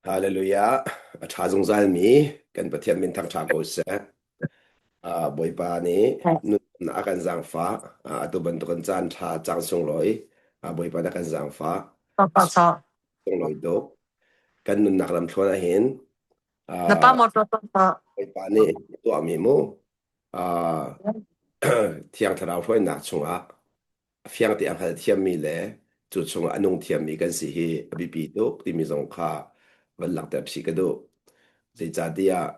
Hallelujah. A ṭha zungzalmi kan Pathian min thangṭha ko seh. Ah, Bawipa nih nun a kan zaangfah. Ah, atu bantukin caan ṭha cang sunglawi. Ah, Bawipa na kan zaangfah. A sunglawi tuk. Kan nunnak lamthluan ah hin Na pa ah, motor pa. Bawipa nih tuahmi mu ah, Thiang Thlarau hruainak chungah a fiang te a hngalthiammi le cu chungah a nung thiammi kan si hi a biapi tuk timi zong kha van langhter chih ka duh. Zeicahtiah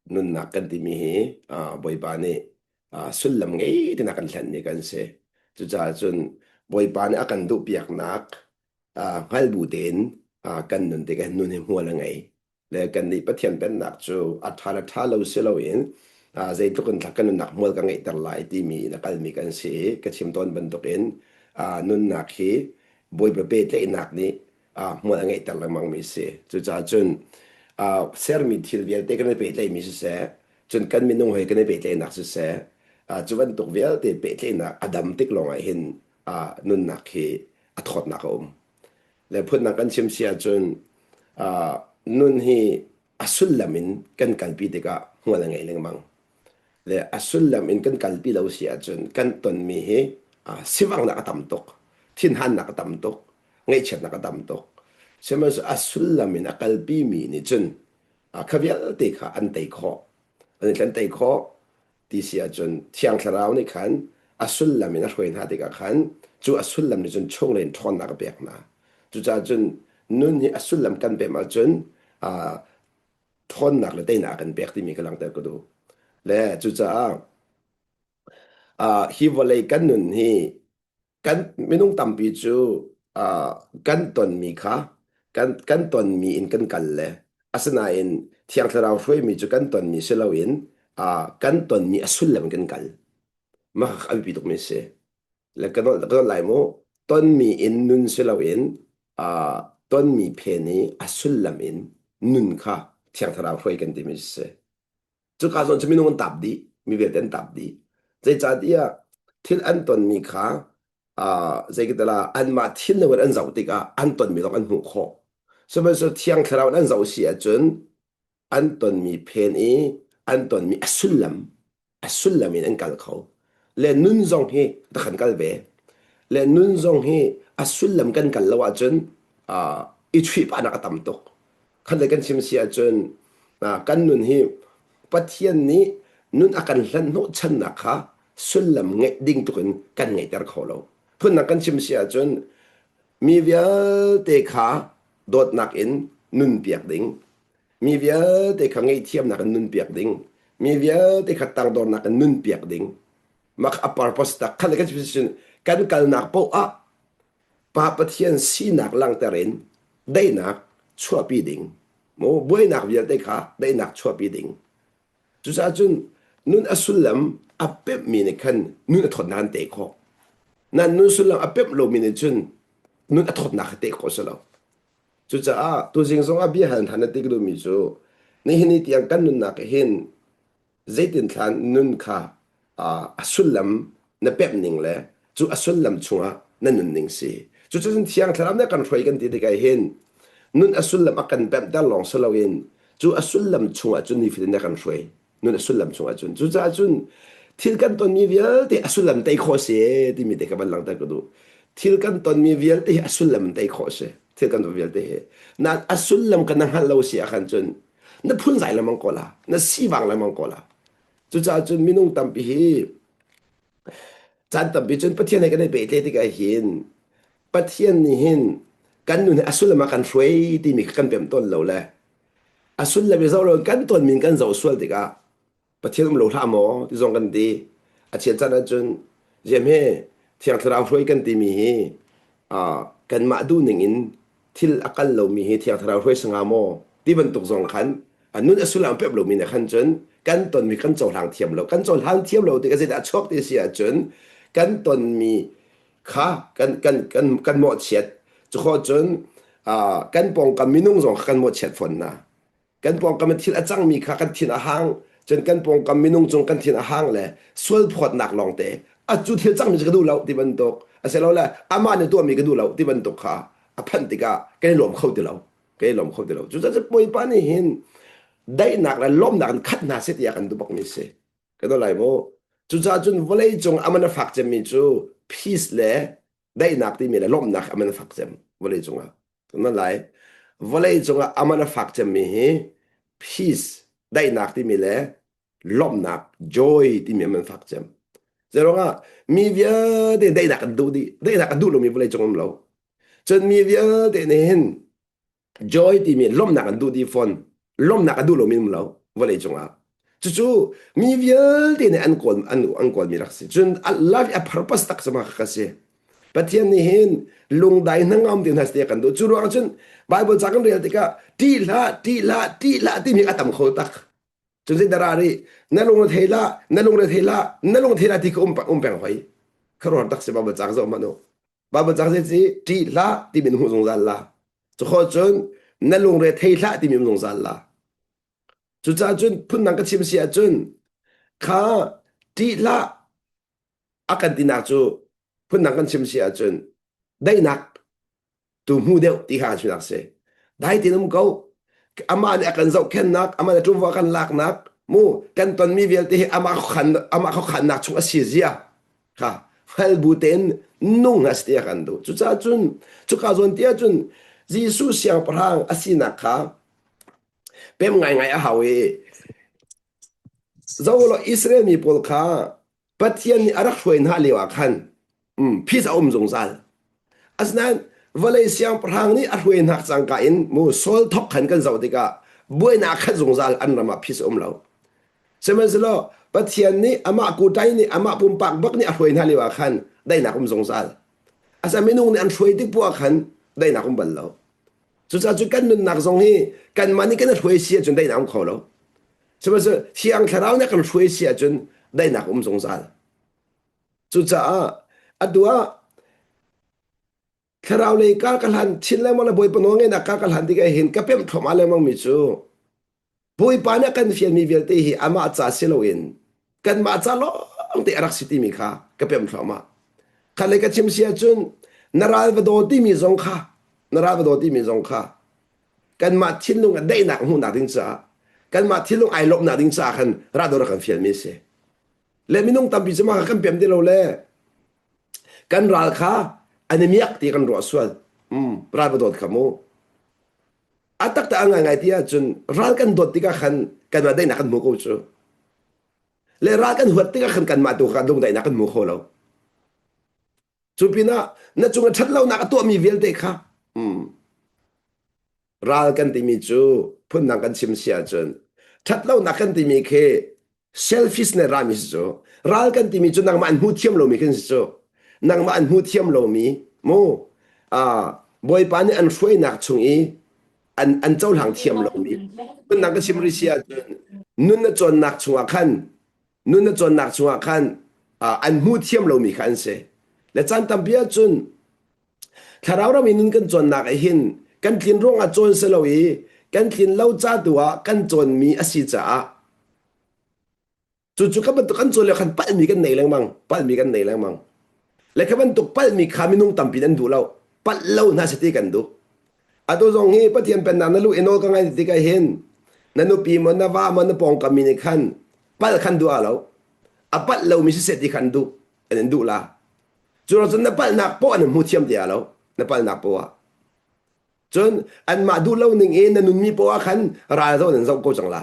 nunnak kan timi hi uh, Bawipa nih uh, sullam ngei tein a kan hlenmi kan si. Cucaah cun Bawipa nih a kan duhpiaknak uh, hngal bu tein uh, kan nun tikah nun hi hmual a ngei. Le kannih Pathian pennak cu a ṭha le ṭha lo si loin zeitluk in kan nunnak hmual ka ngeihter lai timi in a kalmi kan si i ka chim tawn bantukin nunnak hi Bawipa pehtlaihnak nih hmual a ngeihter lengmangmi si. Cucaah cun sermi thil vialte kan i pehtlaihmi siseh, cun kan minung he kan i pehtlaihnak siseh, cu bantuk vialte pehtlaihnak a dam tik lawngah hin nunnak hi a thawtnak a um. Le phundang kan chim si ahcun uh, nun hi a sullam in kan kalpi tikah hmual a ngei lengmang. Le a sullam in kan kalpi lo si ahcun kan tonmi hi uh, sivanghnak a tam tuk, thinhannak a tam tuk, ngaihchiatnak a tam tuk. Sihmanhsehlaw a sullam in a kalpi mi nih cun uh, kha vialte kha an tei khawh. An i tei khawh. Ti si ahcun Thiang Thlarau nih khan a sullam in a hruai hna tikah khan cu a sullam nih cun chunglei in ṭhawnnak a pek hna. Cucaah cun nun hi a sullam kan pem ahcun uh, ṭhawnnak le teinak a kan pek timi ka langhter ka duh. Le cucaah uh, hi vawlei kan nun hi kan minung tampi cu uh, kan tonmi kha kan kan tonmi in kan kal le asinain Thiang Thlarau hruaimi cu kan tonmi si loin uh, kan tonmi a sullam in kan kal. Mah a biapi tukmi a si. Le ka ka don lai mu tonmi in nun si loin uh, tonmi phen i a sullam in nun kha Thiang Thlarau hruai kan timi a si. Cuka zawn cu minung an tap dih, mi vialte an tap dih. Zeicahtiah thil an tonmi kha uh, zeikatala anmah thinlung in an zoh tikah an tonmi lawng an hmuh khawh. Sihmanhsehlaw Thiang Thlarau in an zoh si ahcun an tonmi phen i an tonmi a sullam a sullam in an kal kho. Le nun zong hi ta kan kal ve. Le nun zong hi a sullam kan kal lo ahcun uh, i chuih pahnak a tam tuk. Khat le kan chim si ahcun kan nun hi Pathian nih nun a kan hlanh hnawhchannak kha sullam ngeih ding tukin kan ngeihter kho lo. Phundang kan chim si ahcun mi vialte kha dawtnak in nunpiak ding, mi vialte kha ngaihthiamnak in nunpiak ding, mi vialte kha tangdornak in nunpiak ding. Mah a purpose tak khat le kan chim si ahcun kan kalnak paoh ah Pa Pathian sinak langhter in daihnak chuahpi ding mu buainak vialte kha daihnak chuahpi ding. Cucaah cun nun a sullam a pemhmi nih khan nun a thawtnak an teh khawh. Nan nun sullam a pemh lomi nih cun nun a thawtnak kha teh khawh a si lo. Cucaah tuzing zong ah bia hal hna na ti ka duhmi cu nihin ni tiang kan nunnak hin zeitinthlan nun kha a sullam na pemh ning le cu a sullam chungah na nunning si. Cucun Thiang Thlarau nih a kan hruai kan ti tikah hin nun a sullam a kan pemhter lawng si loin cu a sullam chungah cun nifatin a kan hruai. Nun a sullam chungah cun. Cucaah cun thil kan tonmi vialte a sullam tei khawh si timi te ka van langhter ka duh. Thil kan tonmi vialte hi a sullam tei khawh si. Thil kan ton vialte hi. Nain a sullam kan na hngalh lo si ah khan cun na phunzai lengmang ko la na sivang lengmang ko la cucaah cun minung tampi hi caan tampi cun Pathian he kan i pehtlaih tikah hin Pathian nih hin kan nun hi a sullam ah kan hruai timi kha kan pem tawn lo le a sullam i zoh lo kan tawn min kan zoh sual tikah Pathian um lo hlah maw ti zong kan ti. A chiat caan ahcun ziam he Thiang Thlarau hruai kan timi hi uh, kanmah duhning in thil a kal lomi hi Thiang Thlarau hruai sanga maw ti bantuk zong khan nun a sullam pep lomi ne khan cun kan tonmi kan cohlang thiam lo kan cohlang thiam lo tikah zeidah a chuak ti si ahcun kan tonmi kha kan kan kan kan mawhchiat cu khawh cun uh, kan pawngkam minung zong kha kan mawhchiat fawn hna Kan pawngkam i thil a cangmi kha kan thin a hang, cun kan pawngkam minung cung kan thin a hang le sualphawtnak lawngte a cu thil cangmi cu ka duh lo ti bantuk asilole amah nih tuahmi ka duh lo ti bantuk kha a phanh tikah kan i lawm kho ti lo. Kai lawm kho ti lo. Cucaah Bawipa nih hin daihnak le lawmnak in khat hna seh tiah kan duh bakmi si. Kan lai maw? Cucaah cun vawlei cung aman a fak cemmi cu peace le daihnak timi le lawmhnak aman a fak cem vawlei cungah. Kan lai. Vawlei cungah aman a fak cemmi hi peace daihnak timi le lawmhnak joy timi aman fak cem. Zeiruangah mi vialte daihnak an duh dih. Daihnak a duh lomi vawlei cung um lo. Cun mi vialte nih hin joy timi lawmhnak an duh dih fawn. Lawmhnak a duh lomi um lo vawlei cungah. Cucu mi vialte nih an kawl an, an kawlmi rak si. Cun life a purpose tak sama kha si. Pathian nih hin lungdai hnangam te hna si kan duh. Cu ruang cun Bible ca kan rel tikah ṭih hlah, ṭih hlah, ṭih hlah timi a tam kho tak. Cun zei dara ri na lung thei la, na lung thei la, na lung thei la ti ka um um peng hoi. Kharuar tak si Bible ca zoh hmanh u. Bible cang zei ci ṭih hlah timi na hmuh zungzal la. Cukhawh cun na lungre thei hlah timi um zungzal la. Cucaah cun phundang ka chim si ahcun kha ṭih hlah a kan tinak cu phundang kan chim si ahcun daihnak tu hmu deuh ti kha chimnak si. Dai tein um ko. Amah nih a kan zohkhennak, amah nih ṭuanvo a kan laknak, mu kan tonmi vialte hi amah khuakhan amah khuakhannak chung a si zia kha hngal bu tein nung a si ti a kan duh. Cucaah cun cuka zawn ti ahcun Jesuh siangpahrang a sinak kha pem ngaingai a hau i zoh Israel mi pawl kha Pathian nih a rak hruai hna lio ah khan peace a um zungzal. Asinain vawlei siangpahrang nih a hruai hna cangka in mu Saul thok khan kan zoh tikah buainak khat zungzal an ram ah peace a um lo. Sihmanhsehlaw Pathian nih amah kutai nih amah pumpak bak nih a hruai hna lio ah khan daihnak um zungzal. Asa minung nih an hruai tik poah khan daihnak um bal lo. Cucaah cu kan nunnak zong hi kanmah nih kan i hruai si ahcun daihnak um kho lo. Sihmanhsehlaw Thiang Thlarau nih a kan hruai si ahcun daihnak um zungzal. Cucaah atu ah thlarau lei kar ka hlan chin lengmang le Bawipa nawl ngeihnak kar ka hlan tikah hin ka pemh thluahmah lengmang mi cu Bawipa nih a kan fialmi vialte hi amah ca si loin kanmah ca lawng te a rak si timi kha ka pemh thluahmah. Khat le ka chim si ahcun na ral va daw timi zong kha na ral va daw timi zong kha kanmah thinlung a daihnak hmuhnak ding caah kanmah thinlung ai lawmhnak ding caah khan rah dawr a kan fialmi a si. Le minung tampi cu mah kha kan pem ti lo le kan ral kha an i miak ti kan ruah sual. Mm, ral va dawt kha mu. A taktak a ngaingai ti ahcun ral kan dawt tikah khan kanmah daihnak kan hmu ko cu. Le ral kan huat tikah khan kanmah tu kha lungdaihnak kan hmu kho lo. Cu pinah na cung a ṭhatlonak a tuahmi vialte kha mm, ral kan timi cu phundang kan chim si ahcun ṭhatlonak kan timi khi selfish ne rami si cu ral kan timi cu nangmah an hmu thiam lomi khin si cu nangmah an hmu thiam lomi mu bawipa nih an hruainak chung i an an cohlang thiam lomi phundang ka chim rih si ahcun nun na cawnnak chungah khan nun na cawnnak chungah khan an hmu thiam lomi kha an si le caan tampi ahcun Thlarau ram in nun kan cawnnak ah hin kan tlin ruangah cawn si lo i kan tlin lo ca tu ah kan cawnmi a si caah cucu ka bantuk kan cawn lio khan palhmi kan nei lengmang palhmi kan nei lengmang le kha bantuk palhmi kha minung tampi an duh lo palh lo hna si ti kan duh atu zong hi Pathian pennak na lu i nawl ka ngai tikah hin na nupi maw na va maw na pawngkam mi nih khan palh khan duh lo a palh lomi siseh ti khan duh an in duh la Cu cun na palhnak poah an hmu thiam ti lo na palhnak poah. Cun anmah duh lo ning i na nunmi poah khan ral zoh nan zoh ko cang la.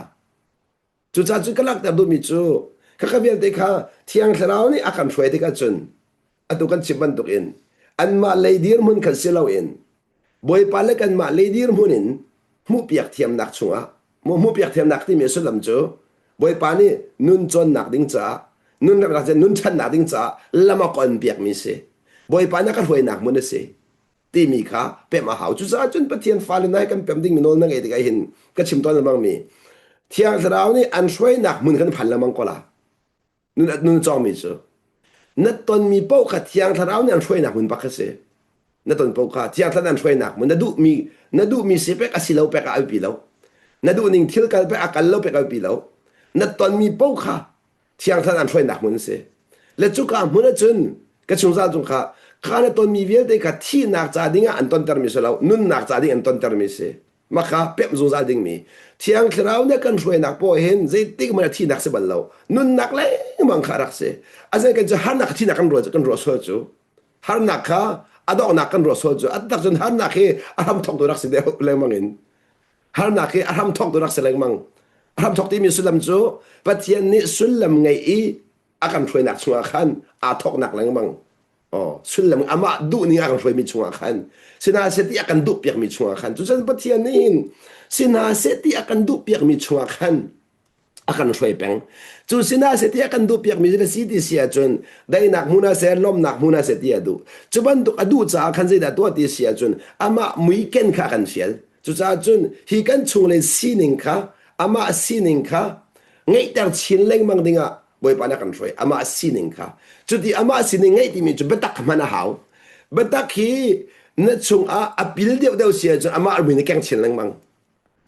Cucaah cu ka lakter duhmi cu khakha vialte kha Thiang Thlarau nih a kan hruai tikah cun atu kan chim bantukin anmah lei dirhmun khan si loin Bawipa le kanmah lei dirhmun in hmuhpiak thiamnak chungah mu hmuhpiak thiamnak timi a sullam cu Bawipa nih nun cawnnak ding caah nun remnak nun ṭhannak ding caah lam a kon piakmi si Bawipa nih a ka hruainak hmun a si timi kha pemh a hau cucaah cun Pathian fale nai kan pem dingmi nawl na ngei tikah hin ka chim tawn lengmang mi Thiang Thlarau nih an hruainak hmun kan phan lengmang ko la nun nun cawngmi cu na tonmi paoh kha Thiang Thlarau nih an hruainak hmun bak kha si na ton paoh kha Thiang Thlarau an hruainak hmun na duhmi na duhmi si pek a si lo pek a alpi lo na duh ning thil kal pek a kal lo pek alpi lo na tonmi paoh kha Thiang Thlarau an hruainak hmun a si le cuka hmun ahcun ka chungzal cung kha kha na tonmi vialte kha thihnak ca dingah an tontermi si lo nunnak ca ding an tontermi si. Mah kha pemh zungzal dingmi Thiang Thlarau nih kan hruainak paoh hin zeitik hmanh ah thihnak si bal lo. Nunnak lengmang kha a rak si. Asinain kan cu harnak thihnak kan ruah kan ruah sual cu harnak kha a donghnak kan ruah sual cu a tak cun harnak hi a hramthawk tu rak si deuh lengmang in harnak hi a hramthawk tu rak si lengmang. A hramthawk timi sullam cu Pathian nih sullam ngei i a kan hruainak chungah khan aa thawknak lengmang. Oh, sullam amah duhning a kan hruaimi chungah khan sina seh ti a kan duhpiakmi chungah khan cucun Pathian nih hin sina seh ti a kan duhpiakmi chungah khan a kan hruai peng cu sina seh ti a kan duhpiakmi cu si ti si ahcun daihnak hmun ah seh lawmnak hmun ah seh ti a duh cu bantuk a duh caah khan zeidah tuah ti si ahcun amah muiken kha a kan fial cucaah cun hi kan chunglei sining kha amah sining kha ngeihter chin lengmang dingah Bawipa nih a kan hruai amah sining kha cuti amah sining ngeih timi cu biatak hman a hau biatak hi na chungah a pil deuhdeuh si ahcun amah mui na keng chin lengmang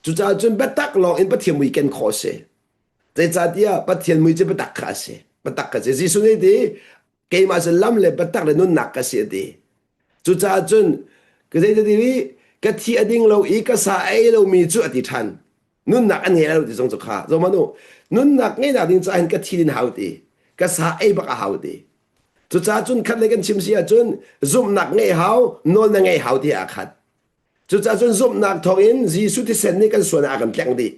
cucaah cun biatak lawng in Pathian mui ken khawh a si zeicahtiah Pathian mui cu biatak kha a si biatak kha si Jesuh nih ti keimah cu lam le biatak le nunnak ka si a ti cucaah cun ka zeiti ka thi a ding lo i ka sa a ei lomi cu a ti ṭhan Nunnak an ngei lo ti zong cu kha zohman u. Nunnak ngeihnak ding caah hin ka thi din hau ti. Ka sa ei bak a hau ti. Cucaah cun khat le kan chim si ahcun zumhnak ngeih hau, nawl na ngeih hau ti aa khat. Cucaah cun zumhnak thawngin Jesuh thisen nih kan sualnak a kan tlengh dih.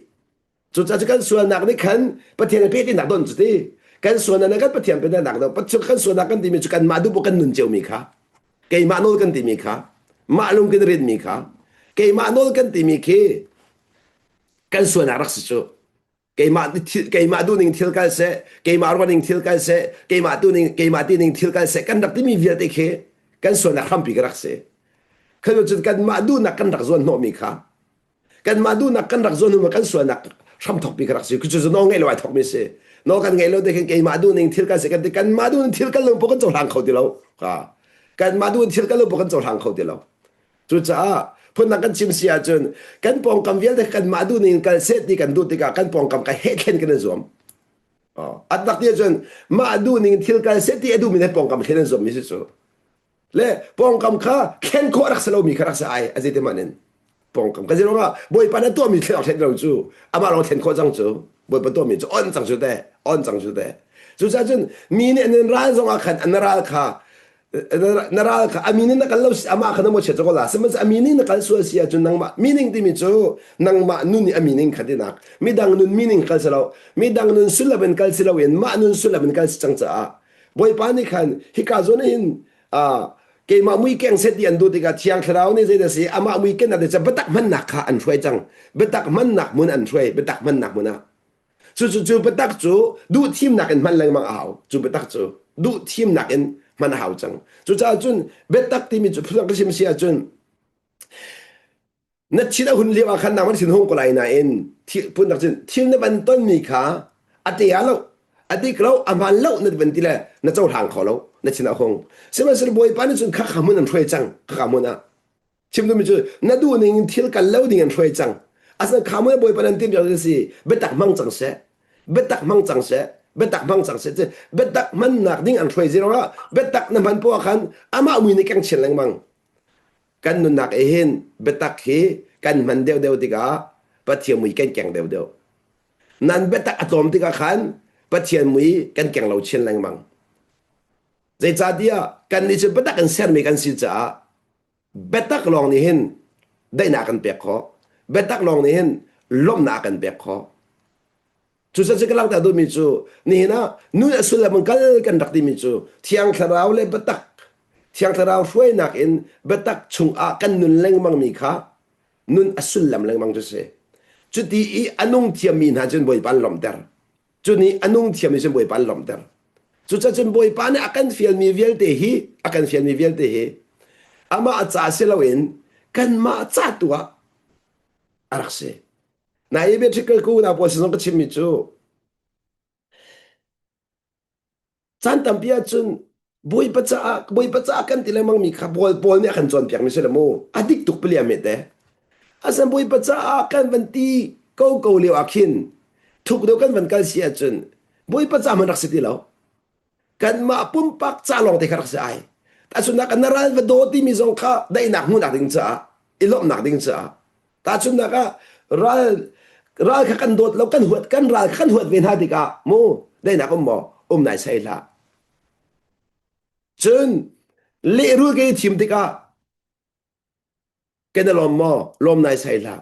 Cucaah cu kan sualnak nih khan Pathian he pehtlaihnak don cu ti. Kan sualnak nih kan Pathian pehtlaihnak don. Pathian kan sualnak kan timi cu kanmah duh kan nun ciomi kha. Keimah nawl kan timi kha. Mah lung kan rinmi kha. Keimah nawl kan timi khi kan sualnak rak si cu keimah keimah duhning thil kal seh keimah ruahning thil kal seh keimah tuning keimah tining thil kal seh kan rak timi vialte khi kan sualnak hrampi ka rak si khan cun kanmah duhnak kan rak zuan hnawhmi kha kanmah duhnak kan rak zuan hnu kan sualnak hramthokpi ka rak si cu cu nawl ngeih lo ai thokmi si nawl kan ngeih lo te khin keimah duhning thil kal seh kan ti kanmah duhning thil kal lo po kan cohlang kho ti lo ka kanmah duhning thil kal lo po kan cohlang kho ti lo Cucaah phundang kan chim si ahcun kan pawngkam vialte kanmah duh ning kal seh ti kan duh tikah kan pawngkam ka heh thlen kan i zuam. At tak ti ahcun mah duh ning thil kal seh ti a duhmi nih pawngkam thlen an zuammi si cu. Le pawngkam kha thlen khawh rak si lomi kha rak si ai a zeiti hmanh in pawngkam ka zirong ah bawipa na tuahmi thlen thlen lo cu amah lawng thlen khawh cang cu bawipa tuahmi cu on cang cu te on cang cu te cucaah cun mi nih an ral zong ah khan an ral kha na ral kha a meaning na kal lo amah kha na mawchiat ko la sihmanhsehlaw a meaning na kal sual si ahcun nangmah meaning timi cu nangmah nun i a meaning kha tinak midang nun meaning kal si lo midang nun sullam in kal si loin mah nun sullam in kal si cang caah Bawipa nih khan hika zawn hin keimah mui keng set ti an duh tikah thiang thlarau nih zeidah si amah mui ken ah biatak hmannak kha an hruai cang biatak hmannak hmun an hruai biatak hmannak hmun ah Cucu cu biatak cu duh thimnak in hman lengmang a hau. Cu biatak cu duh thimnak in hman a hau cang. Cucaah cun biatak timi cu phundang ka chim si ahcun na thin a hun lio ah khan nangmah thin hung ko lai nain thil phundang cun thil na van tonmi kha a te ah lo a dik lo a hmaan lo na van ti le na cohlang kho lo na thin a hung sihmanhsehlaw Bawipa nih cun khakha hmun an hruai cang khakha hmun ah Chim duhmi cu na duh ning in thil kal lo ding an hruai cang. Asinain kha mun Bawipa nan timh cang si biatak hmang cang seh. Biatak hmang cang seh. Biatak hmang cang seh. Biatak hmannak ding an hruai zero ah biatak na hman poah khan amah mui nih keng chin lengmang. Kan nunnak e hin biatak hi kan hman deuhdeuh tikah Pathian mui kan keng deuhdeuh. Nan biatak a tlawm tikah khan Pathian mui kan keng lo chin lengmang. Zeicahtiah kannih cu biatak in sermi kan si caah Biatak lawng nih hin daihnak kan pek khawh. Biatak lawng nih hin lawmhnak kan pek khawh. Cucaah ka langhter duhmi cu nihin ah nun a sullam in kal kan rak timi cu Thiang Thlarau le biatak Thiang Thlarau hruainak in biatak chungah kan nun lengmangmi kha nun a sullam lengmang cu si. Cuti i a nung thiammi hna cun Bawipa an lawmhter. Cu nih a nung thiammi cun Bawipa an lawmhter. Cucaah cun Bawipa nih a kan fialmi vialte hi a kan fialmi vialte hi amah ca si loin kanmah ca tu ah a rak si. Nai biathikal ku unau pawl sin zong ka chimmi cu Caan tampi ahcun Bawipa caah Bawipa caah kan ti lengmang mi kha Paul Paul nih a kan cawnpiak mi si le mu. A dik tuk pali ame te. Asan Bawipa caah kan van ti ko ko lio ah khin thuk deuh kan van kal si ahcun Bawipa ca hmanh rak si ti lo. Kanmah pumpak ca lawng te kha rak si ai. Tahchunhnak na ral va daw timi zong kha daihnak hmuhnak ding caah i lawmhnak ding caah. Tahchunhnak ah ral ral kha kan dawt lo kan huat kan ral kha kan huat ve hna tikah mu daihnak um maw? Um nai sai hlah. Cun lehrul ke i thim tikah kan i lawm maw? Lawm nai sai hlah.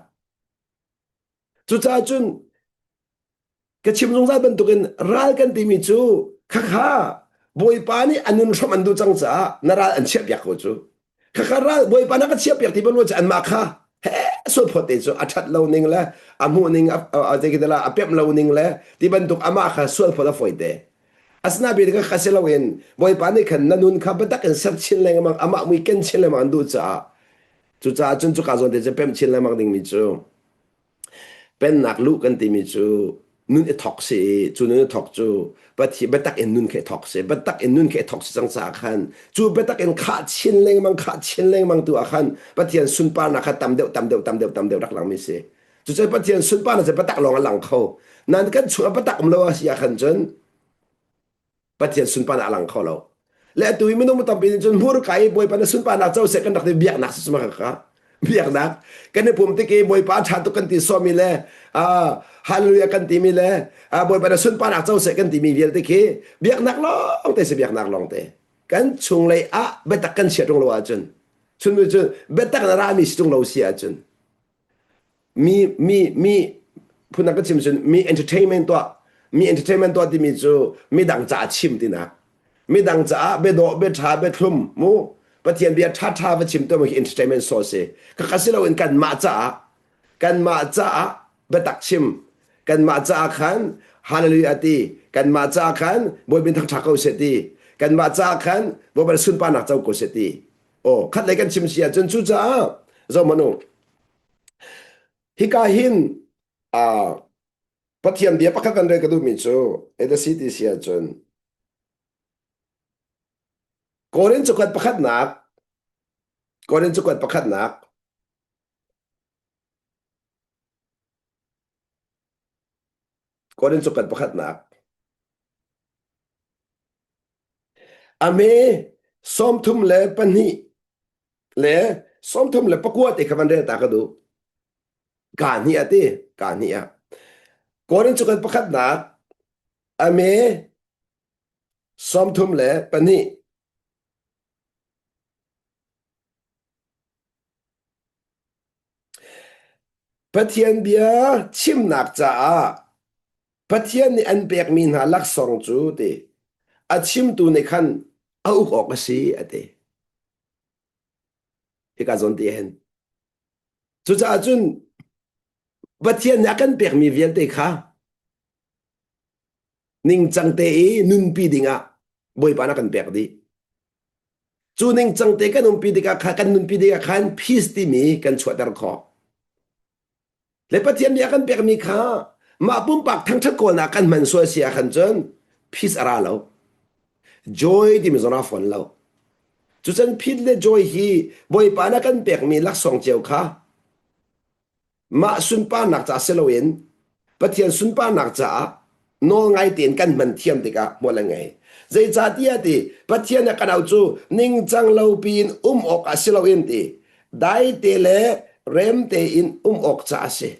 Cucaah cun ka chim zungzal bantukin ral kan timi cu khakha Bawipa nih a nun hram an duh cang caah na ral an chiahpiak ko cu. Khakha ral Bawipa na ka chiahpiak ti ban cu anmah kha he sulphawt te cu a ṭhat lo ning le a hmuh ning a pemh lo ning le ti bantuk amah kha sualphawt a fawi te. Asinain kha kha si loin Bawipa nih khan na nun kha biatak in ser chin lengmang amah mui ken chin lengmang an duh caah cucaah cun cuka zawn te cu pemh chin lengmang dingmi cu Pennak luh kan timi cu nun i thawk si i cu nun i thawk cu Pathian biatak in nun khi i thawk si. Biatak in nun khi i thawk si cang caah khan cu biatak in khah chin lengmang khah chin lengmang tu ah khan Pathian sunparnak kha tam deuh tam deuh tam deuh tam deuh rak langmi si. Cucu Pathian sunparnak cu biatak lawng a lang kho. Nain kan chungah biatak um lo a si ah khan cun Pathian sunparnak a lang kho lo. Le atu i minung tampi nih cun hmurka i Bawipa na sunparnak co seh kan rak ti biaknak si cuma kha biaknak kan i pum tik i Bawipa ṭha tuk kan ti sawmi le hallelujah kan timi le Bawipa na sunparnak co seh kan timi vialte khi biaknak lawng te si biaknak lawng te kan chunglei ah biatak kan chiah ṭung lo ahcun chun cu biatak na rami si ṭung lo si ahcun mi mi mi phun ka chim cun mi entertainment tuah mi entertainment tuah timi cu midang caah chim tinak midang caah biadawh biaṭha biathlum mu Pathian bia ṭha ṭha va chim tuah hi entertainment source si khakha si loin kanmah caah kanmah caah biatak chim kanmah caah khan hallelujah ti kanmah caah khan Bawipa thangṭha ko seh ti kanmah caah khan Bawipa sunparnak co ko seh ti aw khat lei kan chim si ahcun cucaah zohhmanh u Hika hin uh, Pathian bia pakhat kan rel ka duhmi cu edasi ti si ahcun Korin cakuat pakhatnak Korin cakuat pakhatnak Korin cakuat pakhatnak a me 32 le 39 te kha van rel ta ka duh. Ka hnih ah ti, ka hnih ah. Korin cu kan pakhatnak a me 32. Pathian bia chimnak caah Pathian nih an pekmi hna laksawng cu ti a chimtu nih khan a uk awk a si a ti. Hika zawn ti hin. Cucaah cun Pathian nih a kan pekmi vialte kha ningcang te i nunpi dingah Bawipa nih a kan pek dih. Cu ningcang te kan umpi tikah kha kan nunpi tikah khan peace timi kan chuahter khawh. Le Pathian nih a kan pekmi kha mah pumpak thangṭhat kawlnak kan hman sual si ahkhan cun peace a ra lo. Joy timi zong ra fawn lo. Cucan peace le joy hi Bawipa na kan pekmi laksawng cio kha mah sunparnak ca si loin Pathian sunparnak caah nawl ngai tein kan hman thiam tikah hmual a ngei. Zeicahtiah ti Pathian a kan auh cu ningcang lo piin um awk ah si loin ti daite le rem tein um awk caah a si.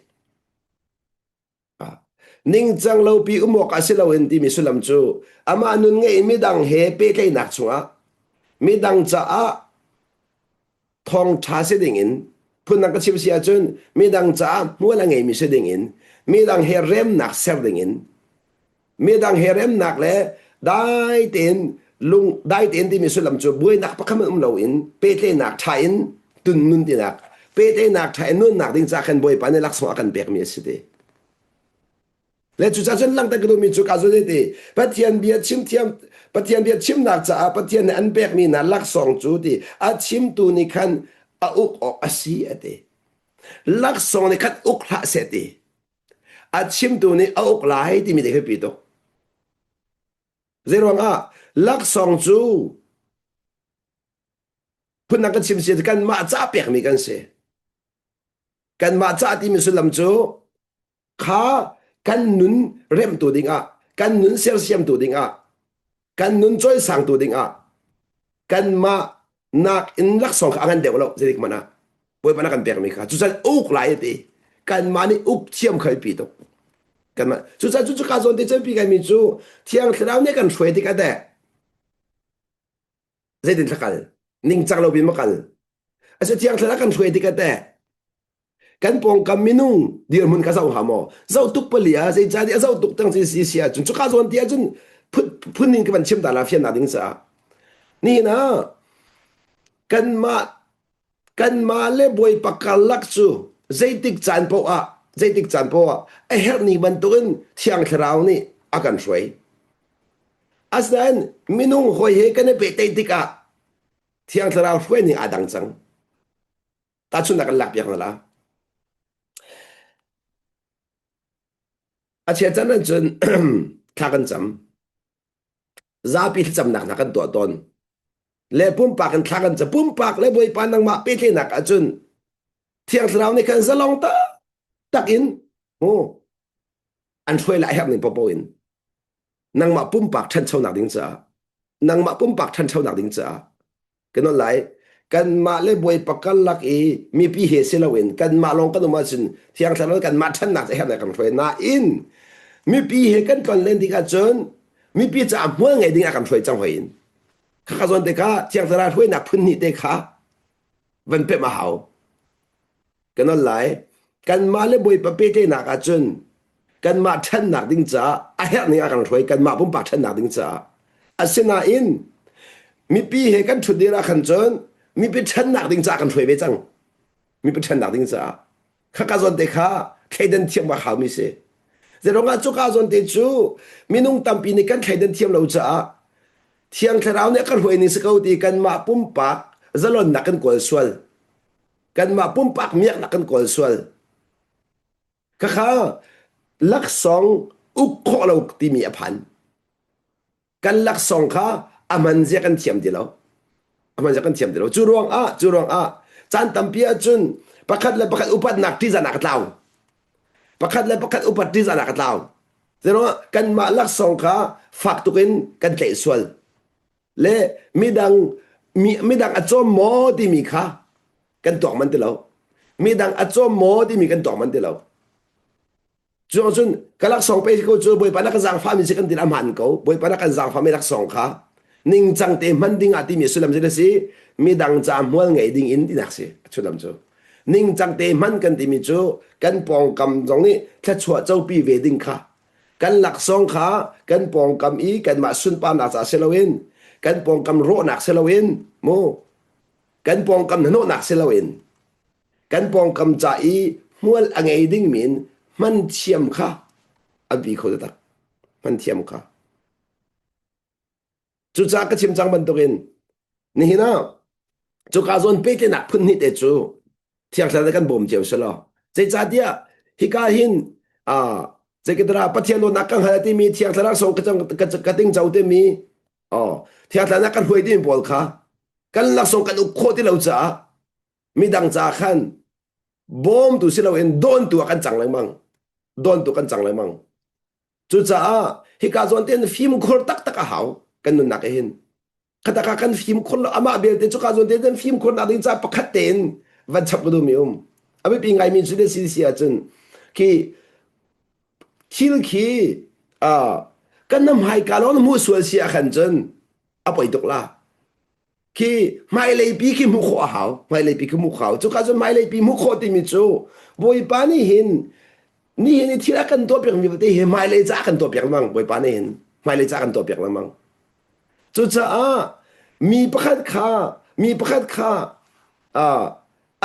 Ningcang lo pi um awk ah si loin timi sullam cu amah nun ngei in midang he pehtlaihnak chungah midang caah thawngṭha si dingin phundang ka chim si ahcun midang caah hmual a ngeimi si dingin midang he remnak ser dingin midang he remnak le dai tein lung dai tein timi sullam cu buainak pakhat hmanh um loin pehtlaihnak ṭha in tun nun tinak pehtlaihnak ṭha in nunnak ding ca khan Bawipa nih laksawng a kan pekmi a si ti. Le cucaah cun langhter ka duhmi cu ka zun ti Pathian bia chim thiam Pathian bia chimnak caah Pathian nih an pekmi hna laksawng cu ti a chimtu nih khan a uk awk a si a ti. Laksawng nih khan uk hlah seh ti. A chimtu nih a uk lai timi te khi pi tuk. Zeiruang ah laksawng cu phundang kan chim si kanmah ca pekmi kan si. Kanmah ca timi sullam cu kha kan nun remhtu dingah kan nun sersiamtu dingah kan nun cawisangtu dingah kanmah nak in laksawng kha a ngan deuh lo zeitik hmanh ah. Bawipa na kan pekmi kha cucan uk lai a ti. Kanmah nih uk thiam kha biapi tuk. Kanmah cucaah cu cuka zawn te canpi kaimi cu Thiang Thlarau nih kan hruai tikah teh zeitin thla kal ningcang lo bin ma kal asa Thiang Thlarau kan hruai tikah teh kan pawngkam minung dirhmun ka zoh hnga maw zoh tuk pali ah zeicahtiah a zoh tuk tang si si ahcun cuka zawn ti ahcun phun in ka van chim ta la fiannak ding caah nihin ah kanmah kanmah le bawipa karlak cu zeitik caan paoh ah zeitik caan paoh ah a herh ni bantukin thiang thlarau nih a kan hruai asinain minung hawi he kan i pehtlaih tikah thiang thlarau hruai ning aa dang cang Tahchunhnak kan lakpiak hna la. A chia can ahcun thla kan cam. Zapi thlacamnak hna kan tuah tawn. Le pumpak in thla kan cam. Pumpak le Bawipa nangmah pehtlaihnak ahcun Thiang Thlarau nih khan zalong tak in mu an hruai lai herh ning popo in nangmah pumpak ṭhanchonak ding caah nangmah pumpak ṭhanchonak ding caah Kan nawl lai. Kanmah le Bawipa karlak i mipi he si loin kanmah lawng kan um ahcun Thiang Thlarau kanmah ṭhannak cu herh kan hruai. Nain mipi he kan tlonlen tik ahcun mipi caah hmual ngei ding ah kan hruai cang hoi in. Khakha zawn te kha Thiang Thlarau hruainak phun hnih te kha van pemh a hau. Kan nawl lai. Kanmah le Bawipa pehtlaihnak ahcun kanmah ṭhannak ding caah a herh ning a kan hruai kanmah pumpak ṭhannak ding caah. Asinain mipi he kan ṭhut dir ah khan cun mipi ṭhannak ding caah kan hruai ve cang. Mipi ṭhannak ding caah. Khaka zawn te kha thleidan thiam a haumi si. Zeiruangah cuka zawn te cu minung tampi nih kan thleidan thiam lo caah Thiang Thlarau nih a kan hruai ning si ko ti kanmah pumpak zalonnak kan kawl sual. Kanmah pumpak miaknak kan kawl sual. Khakha laksawng uk khawh lo timi a phan. Kan laksawng kha a man zia kan thiam ti lo. A man zia kan thiam ti lo. Cu ruang ah, cu ruang ah caan tampi ahcun pakhat le pakhat upatnak ṭihzahnak a tlau. Pakhat le pakhat upat ṭihzahnak a tlau. Zeruangah kanmah laksawng kha fak tuk in kan tlaih sual. Le midang mi, midang a cawm maw timi kha kan tuak man ti lo. Midang a cawm maw timi kan tuak man ti lo. Cu cun ka laksawng pe ko cu Bawipa na ka zaangfahmi si kan ti a hmaan ko. Bawipa na kan zaangfahmi laksawng kha ningcang te hman ding ah timi sullam cu si midang ca hmual ngei ding in tinak si a sullam cu. Ningcang te hman kan timi cu kan pawngkam zong nih thluachuah copi ve ding kha kan laksawng kha kan pawngkam i kanmah sunparnak ca si loin kan pawngkam rawhnak si loin mu kan pawngkam hnahnawhnak si loin kan pawngkam ca i hmual a ngei dingmi in hman thiam kha a bi kho taktak hman thiam kha cucaah ka chim cang bantukin nihin ah cuka zawn pehtlaihnak phun hnih te cu Thiang Thlarau kan bawm cio si law zeicahtiah hika hin zeikatara Pathian dawtnak ka hngal timi Thiang Thlarau so ka ting co timi Thiang Thlarau kan hruai timi pawl kha kan laksawng kan uk khawh ti lo caah midang ca khan bawmtu si loin dawntu ah kan cang lengmang dawntu kan cang lengmang cucaah hika zawn tein fimkhur taktak a hau kan nunnak ah hin khataka kan fimkhur lo amah belte cuka zawn tein kan fimkhur nak ding ca pakhat tein van chap ka duhmi um a biapi ngaimi cu si si ahcun khi thil khi kan nam hmaika lawng na hmuh sual si ah khan cun a poi tuk la khi hmailei pi khi hmuh khawh a hau hmailei pi khi hmuh khawh cuka cun hmailei pi hmuh khawh timi cu bawipa nih hin nihin i thil a kan tuahpiak mi vialte hi hmailei ca a kan tuahpiak lengmang bawipa nih hin hmailei ca a kan tuahpiak lengmang cucaah mi pakhat kha mi pakhat kha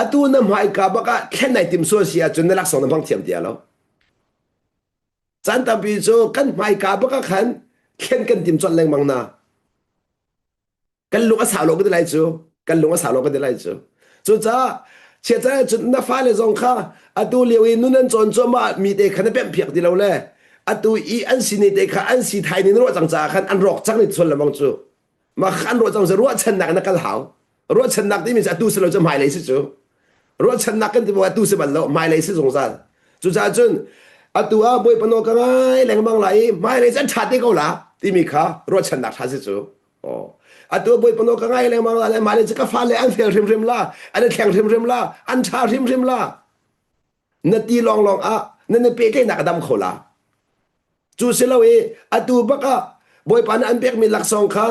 atu na hmaika bak ah thlen nai tim sual si ahcun na laksawng na hmang thiam ti lo caan tampi cu kan hmaika bak ah khan thlen kan tim colh lengmang na Kan lung a sau lo ka ti lai cu. Kan lung a sau lo ka ti lai cu. Cucaah chiat cun na fale zong kha atu lio i nun an cawn cuahmah mi te kha na pemh piak ti lo le atu i an si ni te kha an si thai ni na ruah cang caah khan an rawk cang ni sual lamang cu. Mah kha an ruah cang cu ruahchannak na kal hau. Ruahchannak timi cu atu si lo cu hmailei si cu. Ruahchannak kan ti maw atu si bal lo hmailei si zungzal. Cucaah cun atu ah Bawipa nawl ka ngai lengmang lai i hmailei cu an ṭha te ko la timi kha ruahchannak ṭha si cu. Atu Bawipa nawl ka ngai lengmang la le mah le ka fale an fel hrimhrim la, an i thleng hrimhrim la, an ṭha hrimhrim la. Na ti lawnglawng ah nan i pehtlaihnak a dam kho la. Cu si lo i atu bak ah Bawipa nih an pekmi laksawng kha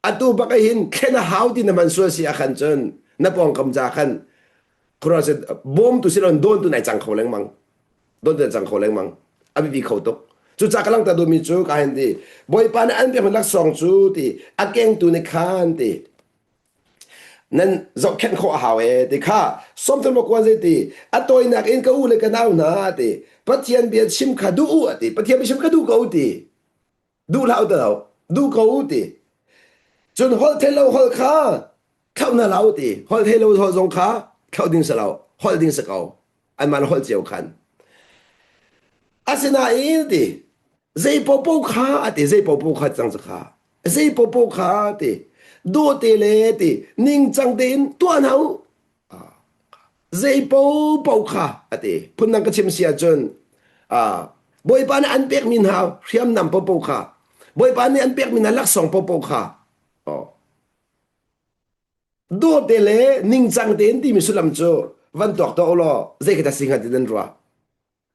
atu bak ah hin thlen a hau ti na hman sual si ah khan cun na pawngkam ca khan bawmtu si loin dawntu nai cang kho lengmang. Dawntu nai cang kho lengmang. A biapi kho tuk. Cucaah ka langhter duhmi cu ka hin ti Bawipa nih an pekmi laksawng cu ti a kengtu nih khan ti nan zohkhenh khawh a hau ee ti kha sawmthum kuan zei ti a tawinak in ka u le ka nau hna ti Pathian bia chim kha duh u ti Pathian bia chim kha duh ko ti duh hlah u ti lo duh ko u ti cun holh thei lo holh kha thlauh hna hlah u ti holh thei lo holh zong kha thlauh ding si lo holh ding si ko anmah le holh cio khan asinain ti zei popo kha ati zei popo kha cang kha zei popo kha ti dawte le ti ningcang tein tuah hna u zei popo kha ati phundang ka chim si ahcun Bawipa nih an pekmi hna hriamnam popo kha Bawipa nih an pekmi hna laksawng popo kha Dawte le ningcang tein timi sullam cu van tuak tuah u law zei khi dah si hnga ti nan ruah.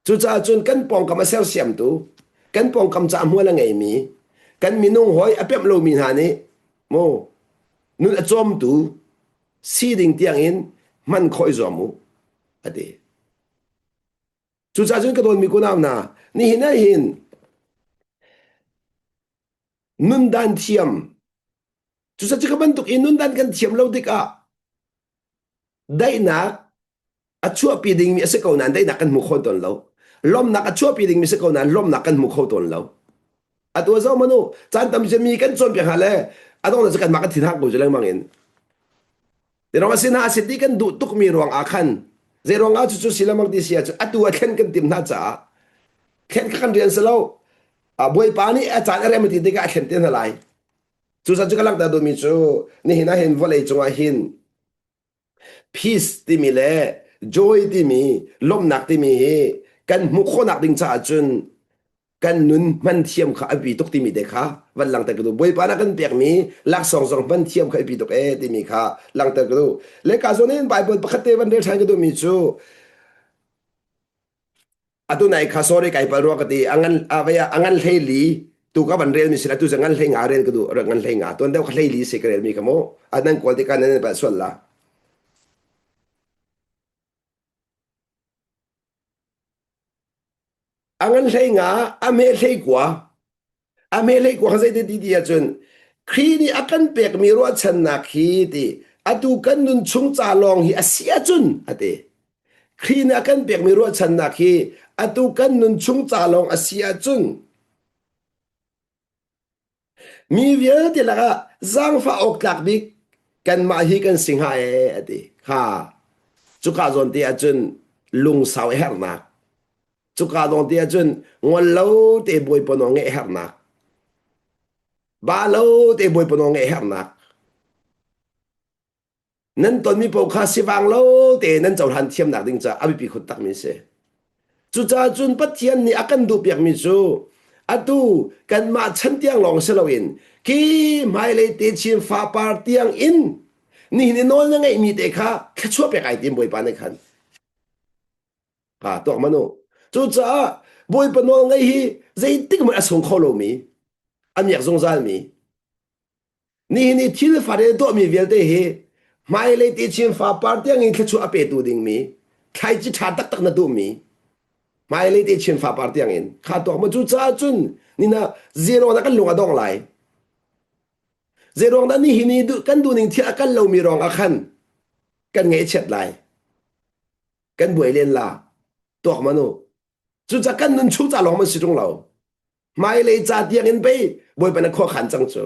Cucaah cun kan pawngkam a sersiamtu, kan pawngkam ca hmual a ngeimi, kan minung hawi a pemh lomi hna nih mu nun a cawmtu si ding tiangin hman khawh i zuam u, a ti. Cucaah cun ka dawtmi kunau hna, nihin ah hin nundan thiam Cucaah cu bantuk in nundan kan thiam lo tikah daihnak a chuahpi dingmi a si ko nain daihnak kan hmu kho tawn lo. Lawmhnak a chuahpi dingmi si ko nain lawmhnak kan hmu kho tawn lo. Atu a zoh manu caan tam mi kan cawnpiak hna le a dong cu kanmah kan thin hak ko cu lengmang in. Ti rong a sin ha a si ti kan duh tukmi ruang ah khan zei ruang ah cucu si lamang ti si ahcun atu a thlen kan tim hna caah thlen kha kan rian si lo. Bawipa nih a caan a rem ti tikah a thlen te hna lai. Cucaah cu ka langhter duhmi cu nihin ah hin vawlei cungah hin peace timi le joy timi lawmhnak timi hi kan hmuh khawhnak ding caah cun kan nun hman thiam kha a biapi tuk timi te kha van langhter ka duh. Bawipa nih a kan pekmi laksawng zong hman thiam kha a biapi tuk ee timi kha langhter ka duh. Le ka zawn in Bible pakhat te van rel ṭhan ka duhmi cu Atu nai kha sorry kai pal rua ka ti a ngan a vei a ngan hlei li tu ka van rel mi sin atu ngan hlei nga rel ka du ngan hlei nga tuan deuh ka hlei li se ka rel mi ka mu a nan kawl tikah nan pa sual la a ngan hlei nga a me hlei kua A hmehlei kua kha zei ti ti ahcun Khrih nih a kan pekmi ruahchannak hi ti atu kan nun chung ca lawng hi a si ahcun a ti. Khrih nih a kan pekmi ruahchannak hi atu kan nun chung ca lawng a si ahcun mi vialte lakah zaangfah awk tlak bik kanmah hi kan si hnga ee a ti. Kha cuka zawn te ahcun lungsau a herhnak Cuka dawng te ahcun ngol lo te bawipa nawl ngeih herhnak. Ba lo te bawipa nawl ngeih herhnak. Nan tonmi paoh kha sivang lo te nan cohlan thiamnak ding caah a biapi khun takmi a si. Cucaah cun Pathian nih a kan duhpiakmi cu atu kanmah chan tiang lawng si loin khi hmailei te chin fapar tiang in nihin i nawl na ngeihmi te kha thluachuah pek ai tim Bawipa nih khan. Ha tuak man u. Cucaah Bawipa nawl ngaih hi zeitik hmanh a sung kho lomi, a miak zungzalmi, nihin i thil fate tuahmi vialte hi hmailei ti chin fapar tiang in thluachuah a petu dingmi, thlaici ṭha taktak na duhmi, hmailei ti chin fapar tiang in kha tuak ma cucaah cun nina zero na kan lung a dong lai. Zeiruang dah nihin i kan duhning thil a kal lomi ruang ah khan kan ngaihchiat lai. Kan buai len la tuak man u cucaah kan nun chung ca lawng man si ṭung lo hmailei ca tiang in pei bawipa na khua khan cang cu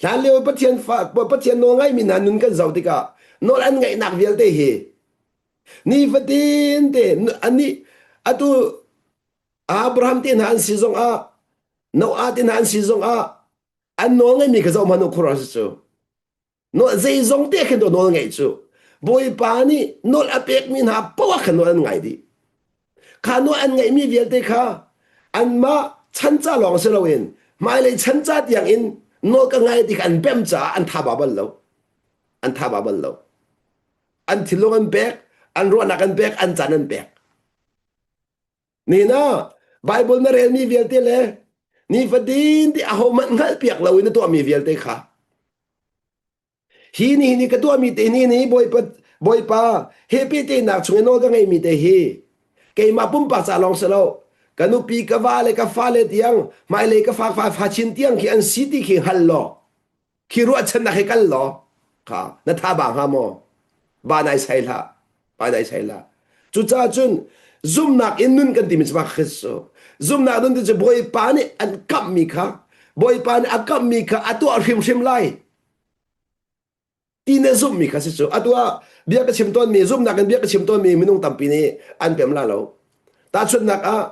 hlan lio pathian fa pathian nawl ngaimi hna nun kan zoh tikah nawl an ngaihnak vialte hi nifatin te anih atu Abraham te hna an si zong ah Noah te hna an si zong ah an nawl ngaimi kha zoh hmanh u khur cu Zeizong te khin nawl ngeih cu Bawipa nih nawl a pekmi hna poah kha nawl an ngai dih. Kha nawl an ngeihmi vialte kha anmah chan ca lawng si loin hmailei chan ca tiang in Nawl ka ngai ti kha an pem caah an tha ba bal lo. An tha ba bal lo. An thinlung an pek, an ruahnak an pek, an caan an pek. Nihin ah Bible na relmi vialte le nifatin ti ahohmanh hngalhpiak loin na tuahmi vialte kha hi ni ni ka tuahmi te ni ni Bawipa Bawipa he pehtlaihnak chung i nawl ka ngeihmi te hi keimah pumpak ca lawng si lo ka nupi ka va le ka fale tiang hmailei ka fa fa fa chin tiang khi an si ti khi hngal law khi ruahchannak he kal law kha na tha ba hnga maw ba nai sai hlah ba nai sai hlah cucaah cun zumnak in nun kan timi cu Christ zumnak nun ti cu Bawipa nih an kamhmi kha Bawipa nih a kamhmi kha a tuah hrimhrim lai ti na zumhmi kha si cu atu ah bia ka chim tawnmi zumnak in bia ka chim tawnmi minung tampi nih an pem la lo tahchunhnak ah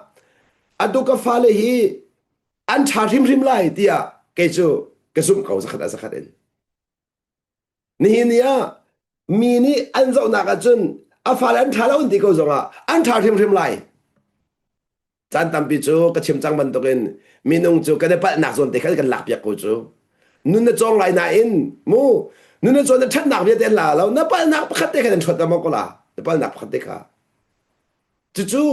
atu ka fale hi an ṭha hrimhrim lai tiah kei cu ka zumh ko zakhat ah zakhat in nihin ni ah mi nih an zohnak ahcun a fale an ṭha lo an ti ko zongah an ṭha hrimhrim lai Caan tampi cu ka chim cang bantukin minung cu kan i palhnak zawn te khan kan lakpiak ko cu. Nun na cawng lai nain mu nun na cawn na ṭhatnak vialte an la lo na palhnak pakhat te khan an ṭhuat maw ko la na palhnak pakhat te kha. Cucu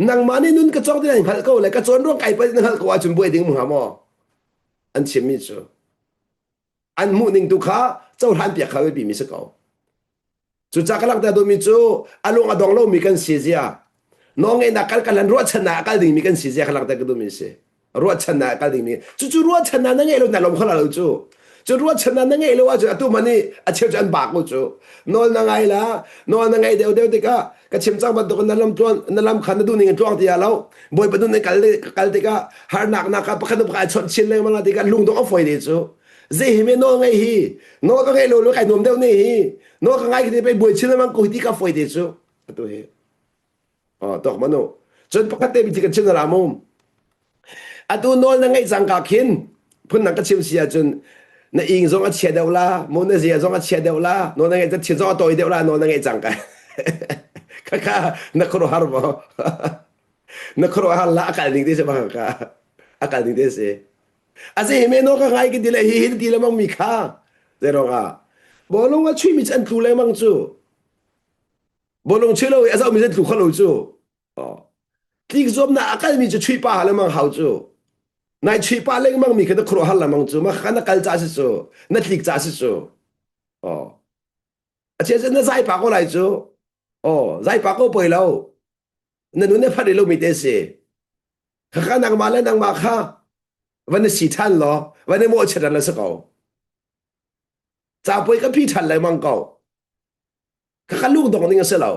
nangmah nih nun ka cawng ti nan hngalh ko le ka cawn ruang kai palh na hngalh ko ahcun buai ding mu hnga maw? An chimmi cu an hmuh ning tu kha cohlan piak kha biapi mi si ko. Cucaah ka langhter duhmi cu a lung a dong lomi kan si zia, nawlngeihnak kal kan ruahchannak a kal dingmi kan si zia ka langhter ka duhmi a si. Ruahchannak a kal dingmi. Cucu ruahchannak na ngeih lo na lawm kho lo cu. Cu ruahchannak na ngeih lo ahcun atu man nih a cheu cu an bak ko cu. Nawl na ngai la, nawl na ngeih deuh deuh tikah ka chim cang bantuk na lam tluan na lam kha na duh ning in tluang ti lo. Bawipa nun na kal kal tikah harnak nak ah pakhat pakhat ai chawnh chin lengmang la tikah lungdong a fawi de cu. Zei hi me nawl ngei hi nawl ka ngeih lo lo kai nuam deuh ne hi nawl ka ngai khi pei buai chin lengmang ko hi ti ka fawi te cu atu hi oh tok manu cun pakhat te bi kan chim la mu atu nawl na ngeih cang ka khin phun nang ka chim si ahcun na ing zong a chia deuh la mu na zia zong a chia deuh la nawl na ngeih chin zong a tawi deuh la nawl na ngeih cang ka kha kha na khuaruahhar maw na khuaruahhar la a kal ding te si bang ka a kal ding te si A si me no ka ngai ka ti le hi hi ti lemang mi kha zeirong ah bawlung a chuimi cu an tlu lengmang cu bawlung chui lo i a zohmi cu an tlu kho lo cu tlik zuamnak a kalmi cu chui pa lengmang hau cu nai chui pa lengmang mi kha na khuaruah har lengmang cu ma kha na kal ca si cu na tlik ca si cu a chia na zai pa ko lai cu oh zai pa ko poi lo na nun ne phat lo mi te si Khakha nangmah le nangmah kha van i si ṭhan law van i mawhchiat ṭhan la si ko. Capuai ka phi ṭhan lengmang ko. Khakha lungdong ding a si lo.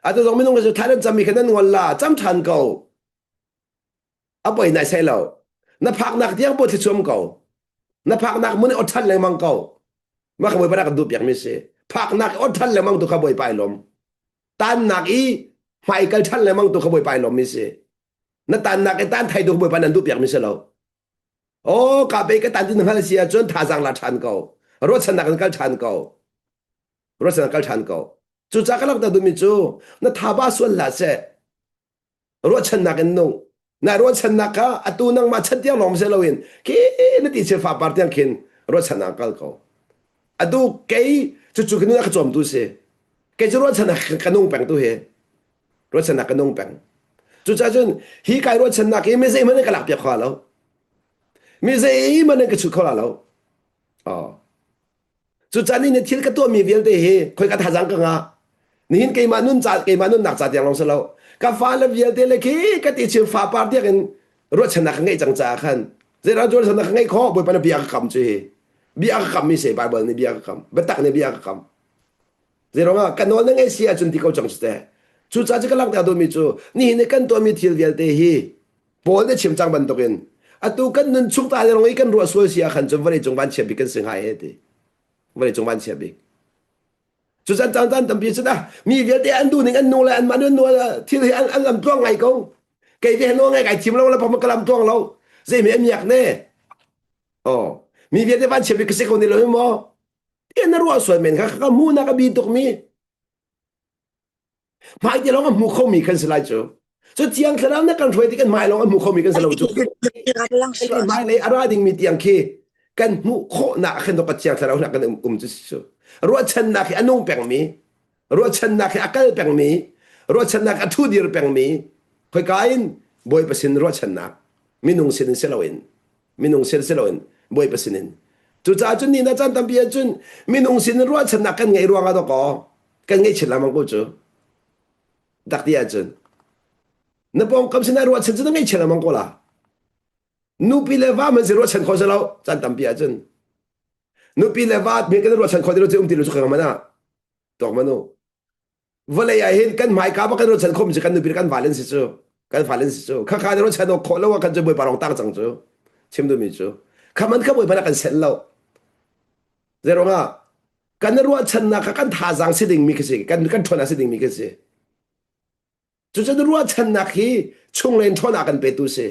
Atu zong minung cu Thailand cammi kha nan ngol la, cam ṭhan ko. A poi nai sai lo. Na phaknak tiang po thlichuam ko. Na phaknak mun i ot ṭhan lengmang ko. Mah kha Bawipa rak kan duh piakmi si. Phaknak i ot ṭhan lengmang tu kha Bawipa i lawm. Tannak i hmai kal ṭhan lengmang tu kha Bawipa i lawmmi si. Na tannak i tan thai tu Bawipa nan duh piakmi si lo. Oh, ka pe ka tan ti na hngal si ahcun thazaang la ṭhan ko. Ruahchannak in kal ṭhan ko. Ruahchannak kal ṭhan ko. Cucaah ka langhter duhmi cu na thaba sual hlah seh. Ruahchannak in nung. Na ruahchannak kha atu nangmah chan tiang lawng si loin khi na ti chil fa par tiang khin ruahchannak kal ko. Atu kei cucu ka nun a ka cawmtu si. Kei cu ruahchannak ka nung peng tu hi. Ruahchannak ka nung peng. Cucaah cun hi kai ruahchannak hi mi zeihmanh in ka lak piak kho lo. Mi zeihmanh in ka chut kho la lo. Oh. Cucaah ni thil ka tuahmi vialte hi khoika thazaang ka ngah. Nihin keimah nun ca keimah nunnak ca tiang lawng si lo. Ka fale vialte le khi ka ti chim fa par tiang in ruahchannak ka ngeih cang caah khan zeidah ruahchannak ka ngeih khawh Bawipa na bia ka kam cu hi. Bia ka kam mi si Bible nih bia ka kam. Biatak nih bia ka kam. Zeiruangah ka nawl na ngeih si ahcun ti ko cang cu teh. Cucaah cu ka langhter duhmi cu nihin i kan tuahmi thil vialte hi Paul nih chim cang bantukin atu kan nun chung ta le rong i kan ruah sual si ah khan cun vawlei cung vanchia bik kan si hnga he ti. Vawlei cung vanchia bik. Cu caan caan caan tampi cun ah mi vialte an duh ning an nu le an mah nu thil hi an, an lam tluang ngai ko. Kei ve no ngai kai thim lo le pam ka lam tluang lo. Zei mi an miak ne. Oh, mi vialte vanchia bik ka si ko ni lo maw? Ti na ruah sual men kha ka mu na ka bi tuk mi. Hmai te lawng a hmu khomi kan si lai cu. Cu Thiang Thlarau nih kan hruai ti kan hmai lawng a hmu khomi kan si lo cu. Kan hmailei a ra dingmi tiang khi kan hmuh khawhnak khin ka Thiang Thlarau hna kan um cu si cu. Ruahchannak hi a nung pengmi, ruahchannak hi a kal pengmi, ruahchannak a thu dir pengmi, khoika in Bawipa sin ruahchannak, minung sin in si loin, minung sin si loin Bawipa sin in. Cucaah cun ni na caan tampi ahcun minung sin in ruahchannak kan ngeih ruangah dawkaw kan ngeihchit lengmang ko cu. Tak ti ahcun na pawngkam sinah ruahchan cu na ngeihchia lengmang ko la. Nupi le va man si ruahchan khawh si lo caan tampi ahcun. Nupi le va mi kan ruahchan khawh ti lo cu um ti lo cu ka man ah tuak manu. Vawlei ah hin kan hmaika ba kan ruahchan khawm si kan nupi le kan valen si cu kan falen si cu kha kha na ruahchan awk khawh lo ah kan cu bawipa rong tang cang cu chim duhmi cu kha man kha bawipa na kan senh lo zeirong ah kan ruahchannak kha kan thazaang si dingmi khi si kan kan ṭhawn si dingmi khi si cucun ruahchannak hi chunglei in ṭhawn a kan petu si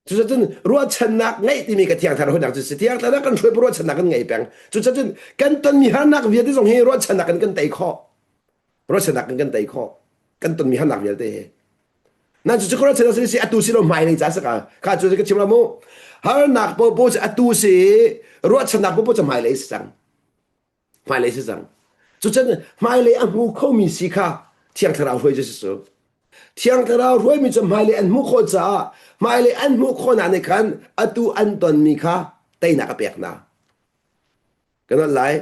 cucun ruahchannak ngeih timi ka thiang thar hunak cu si thiang thar kan hruai ruahchannak kan ngei peng cucun kan tonmi harnak vialte zong hi ruahchannak kan kan tei khawh ruahchannak kan kan tei khawh kan tonmi harnak vialte hi Nan cu cu ka si si atu si lo hmailei ca saka kha cu ka chim la mu harnak popo cu atu si ruahchannak popo cu hmailei si cang hmailei si cang cucun hmailei a hmu khomi si kha thiang thlarau hruai cu si cu thiang thlarau hruaimi cu hmailei an hmuh khawh caah hmailei an hmuh khawhnak nih khan atu an tonmi kha teinak a pek hna Kan hngalh lai.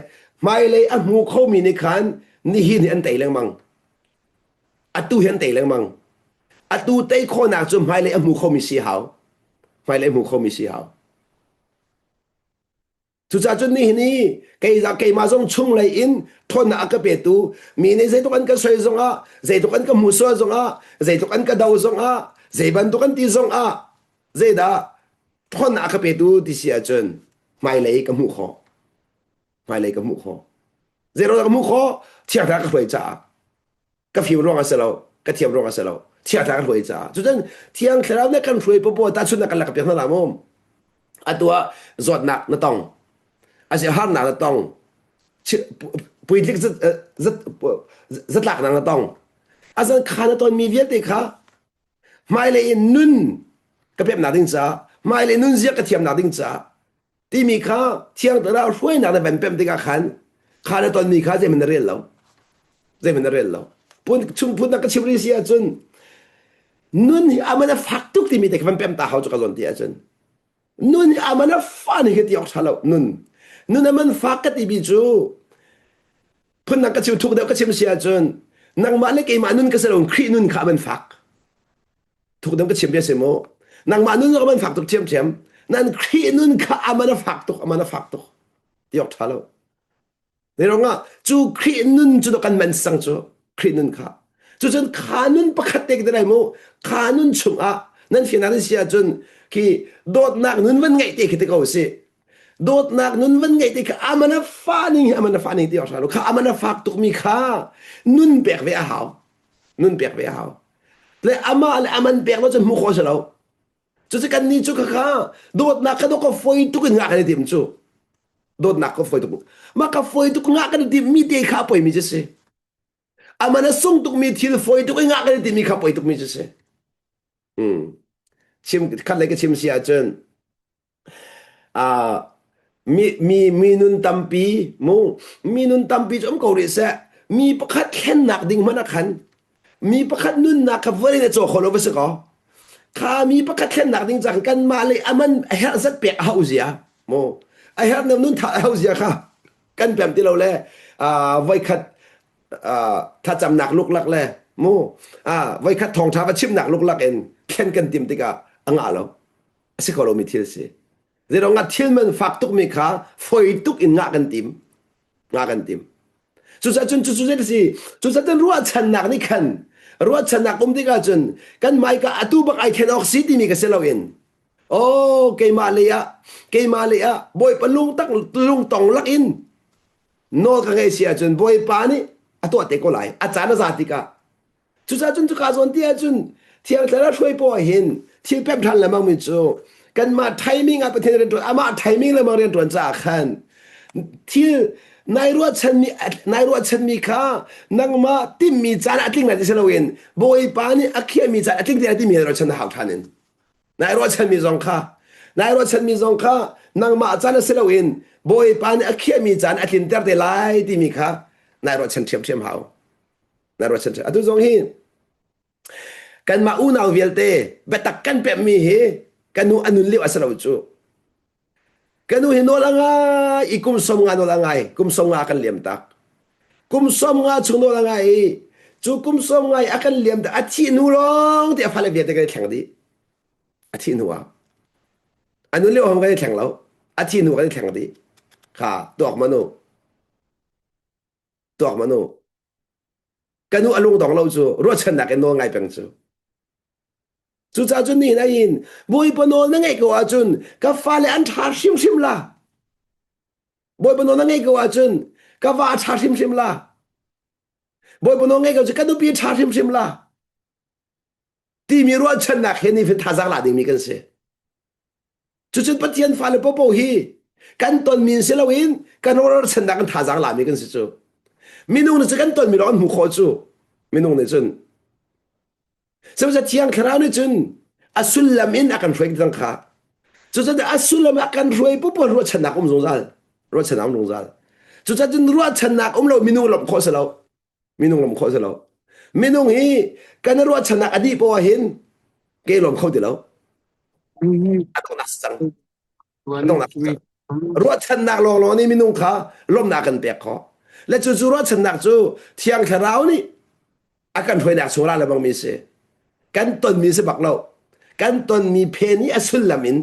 Hmailei a hmu khomi nih khan nihin hi an tei lengmang. Atu hi an tei lengmang. Atu tei khawhnak cu hmailei a hmu khomi si hau. Hmailei a hmu khomi si hau. Cucaah cun nihin i kei keimah zong chunglei in ṭhawnnak a ka petu mi nih zeitluk an ka soi zongah zeitluk an ka hmuh sual zongah zeitluk an ka do zongah zei bantuk an ti zongah zeidah ṭhawnnak a ka petu ti si ahcun hmailei ka hmuh khawh hmailei ka hmuh khawh zeiruang ka hmuh khawh thiang thlarau ka hruai caah ka fim ruang a si lo ka thiam ruang a si lo thiang thlarau ka hruai caah cucun thiang thlarau nih kan hruai popo tahchunhnak kan lak piak hna la mu atu ah zawtnak na tong asi harnak na tong puitlik zatlaknak na tong azan kha na ton mi vialte kha hmailei in nun ka pemnak ding caah hmailei nun zia ka thiamnak ding caah timi kha thiang thlarau hruainak na van pemh tikah khan kha na tonmi kha zeihmanh na rel lo zeihmanh na rel lo pun chung phun na ka chim rih si ahcun nun hi aman a fak tuk timi te ka van pemh ta hau cu ka zawn ti ahcun nun hi aman a fa ni ka ti awk ṭha lo nun nun aman fak ka timi cu phundang ka chim thuk deuh ka chim si ahcun nangmah le keimah nun ka si lo Khrih nun kha aman fak thuk deuh ka chim bia si mu nangmah nun zong aman fak tuk ṭhiamṭhiam nan Khrih nun kha aman a fak tuk aman a fak tuk ti awk ṭha lo Zeiruangah cu Khrih nun cu kan man sang cu Khrih nun kha cucun kha nun pakhat te ka lai mu kha nun chungah nan fian nan si ahcun khi dawtnak nun van ngeih te khi te ko si dawtnak nun van ngeih te kha aman a fa ning hi aman a fa ning ti awk kha aman a fak tukmi kha nun pek ve a hau nun pek ve a hau le amah le aman pek lo cun hmuh khawh si lo cucu kan nih cu kha dawtnak kha ka foi tuk in ngah kan i tim cu dawtnak ka foi tuk mah ka foi tuk ngah kan i tim mi te kha a poi mi cu si aman a sung tuk mi thil foi tuk i ngah kan i tim mi kha poi tuk mi cu si hmm. chim khat le ka chim si ahcun uh, mi mi mi nun tampi mu mi nun tampi cu um ko rih seh mi pakhat thlennak ding hmanh ah khan mi pakhat nunnak kha vawlei na caw kho lo va si kaw kha mi pakhat thlennak ding cang kanmah le aman a herh zat pek a hau zia mu a herh nem nun tha a hau zia kha kan pem ti lo le voikhat thlacamnak luklak le mu voikhat thawngtha va chimnak luklak in thlen kan tim tikah a ngah lo a si kho lomi thil si Zeiruang ah thil man fak tukmi kha foi tuk in ngah kan tim. Ngah kan tim. Cucaah cun cucu zei si cucaah cun ruahchannak nih khan ruahchannak um tikah cun kan hmaika atu bak ai then awk si timi ka si loin oh keimah lei ah keimah lei ah Bawipa lungtak lungtong lak in nawl ka ngei si ahcun Bawipa nih a tuah te ko lai a caan a za tikah Cucaah cun cuka zawn ti ahcun Thiang Thlarau hruai poah hin thil pemh ṭhan lengmang mi cu kanmah timing ah Pathian rianṭuan amah timing lengmang rianṭuan caah khan thil. Nai ruahchanmi nai ruahchanmi kha nangmah timmi caan ah a tling lai ti si loin Bawipa nih a khiahmi caan a tling te lai timi ruahchan na hau ṭhan in. Nai ruahchanmi zong kha nai ruahchanmi zong kha nangmah caan a si loin Bawipa nih a khiahmi caan a tlinter te lai timi kha nai ruahchan ṭhiamṭhiam hau. Nai ruahchan ṭhiam. Atu zong hi kanmah unau vialte biatak kan pemhmi hi kan nu a nun lio a si lo cu. Ka nu hi nawl a ngai i kum 50 nawl a ngai, kum 50 kan liam tak. Kum 50 chung nawl a ngai i cu kum 50 i a kan liam tak a thih hnu lawng ti a fale vialte kan i thleng dih. A thih hnu ah. A nun lio hom kan i thleng lo. A thih hnu kan i thleng dih. Kha tuak manu. Tuak manu. Ka nu a lung dong lo cu ruahchannak in nawl ngai peng cu. Cucaah cun nihin ahin Bawipa nawl na ngeih ko ahcun ka fale an ṭha hrimhrim la. Bawipa nawl na ngeih ko ahcun ka va a ṭha hrimhrim la. Bawipa nawl ngeih ko cu ka nupi a ṭha hrimhrim la. Timi ruahchannak he ni thazaang la dingmi kan si. Cucun Pathian fale popo hi kan tonmi si loin kan ruahchannak kan thazaang lami kan si cu. Minung nih cu kan tonmi lawng an hmuh khawh cu. Minung nih cun Sihmanhsehlaw Thiang Thlarau nih cun a sullam in a kan hruai cang kha. Cucaah a sullam a kan hruai pupu ruahchannak um zungzal. Ruahchannak um zungzal. Cucaah cun ruahchannak um lo minung lawmh khawh si lo. Minung lawmh khawh si lo. Minung hi kan ruahchannak a dih poah hin ke lawm kho ti lo. A donghnak si cang. A donghnak si cang. Ruahchannak lawnglawng nih minung kha lawmhnak kan pek khawh. Le cu cu ruahchannak cu Thiang Thlarau nih a kan hruainak chung ra lengmang mi si. Kan tonmi si bak lo. Kan tonmi phen i a sullam in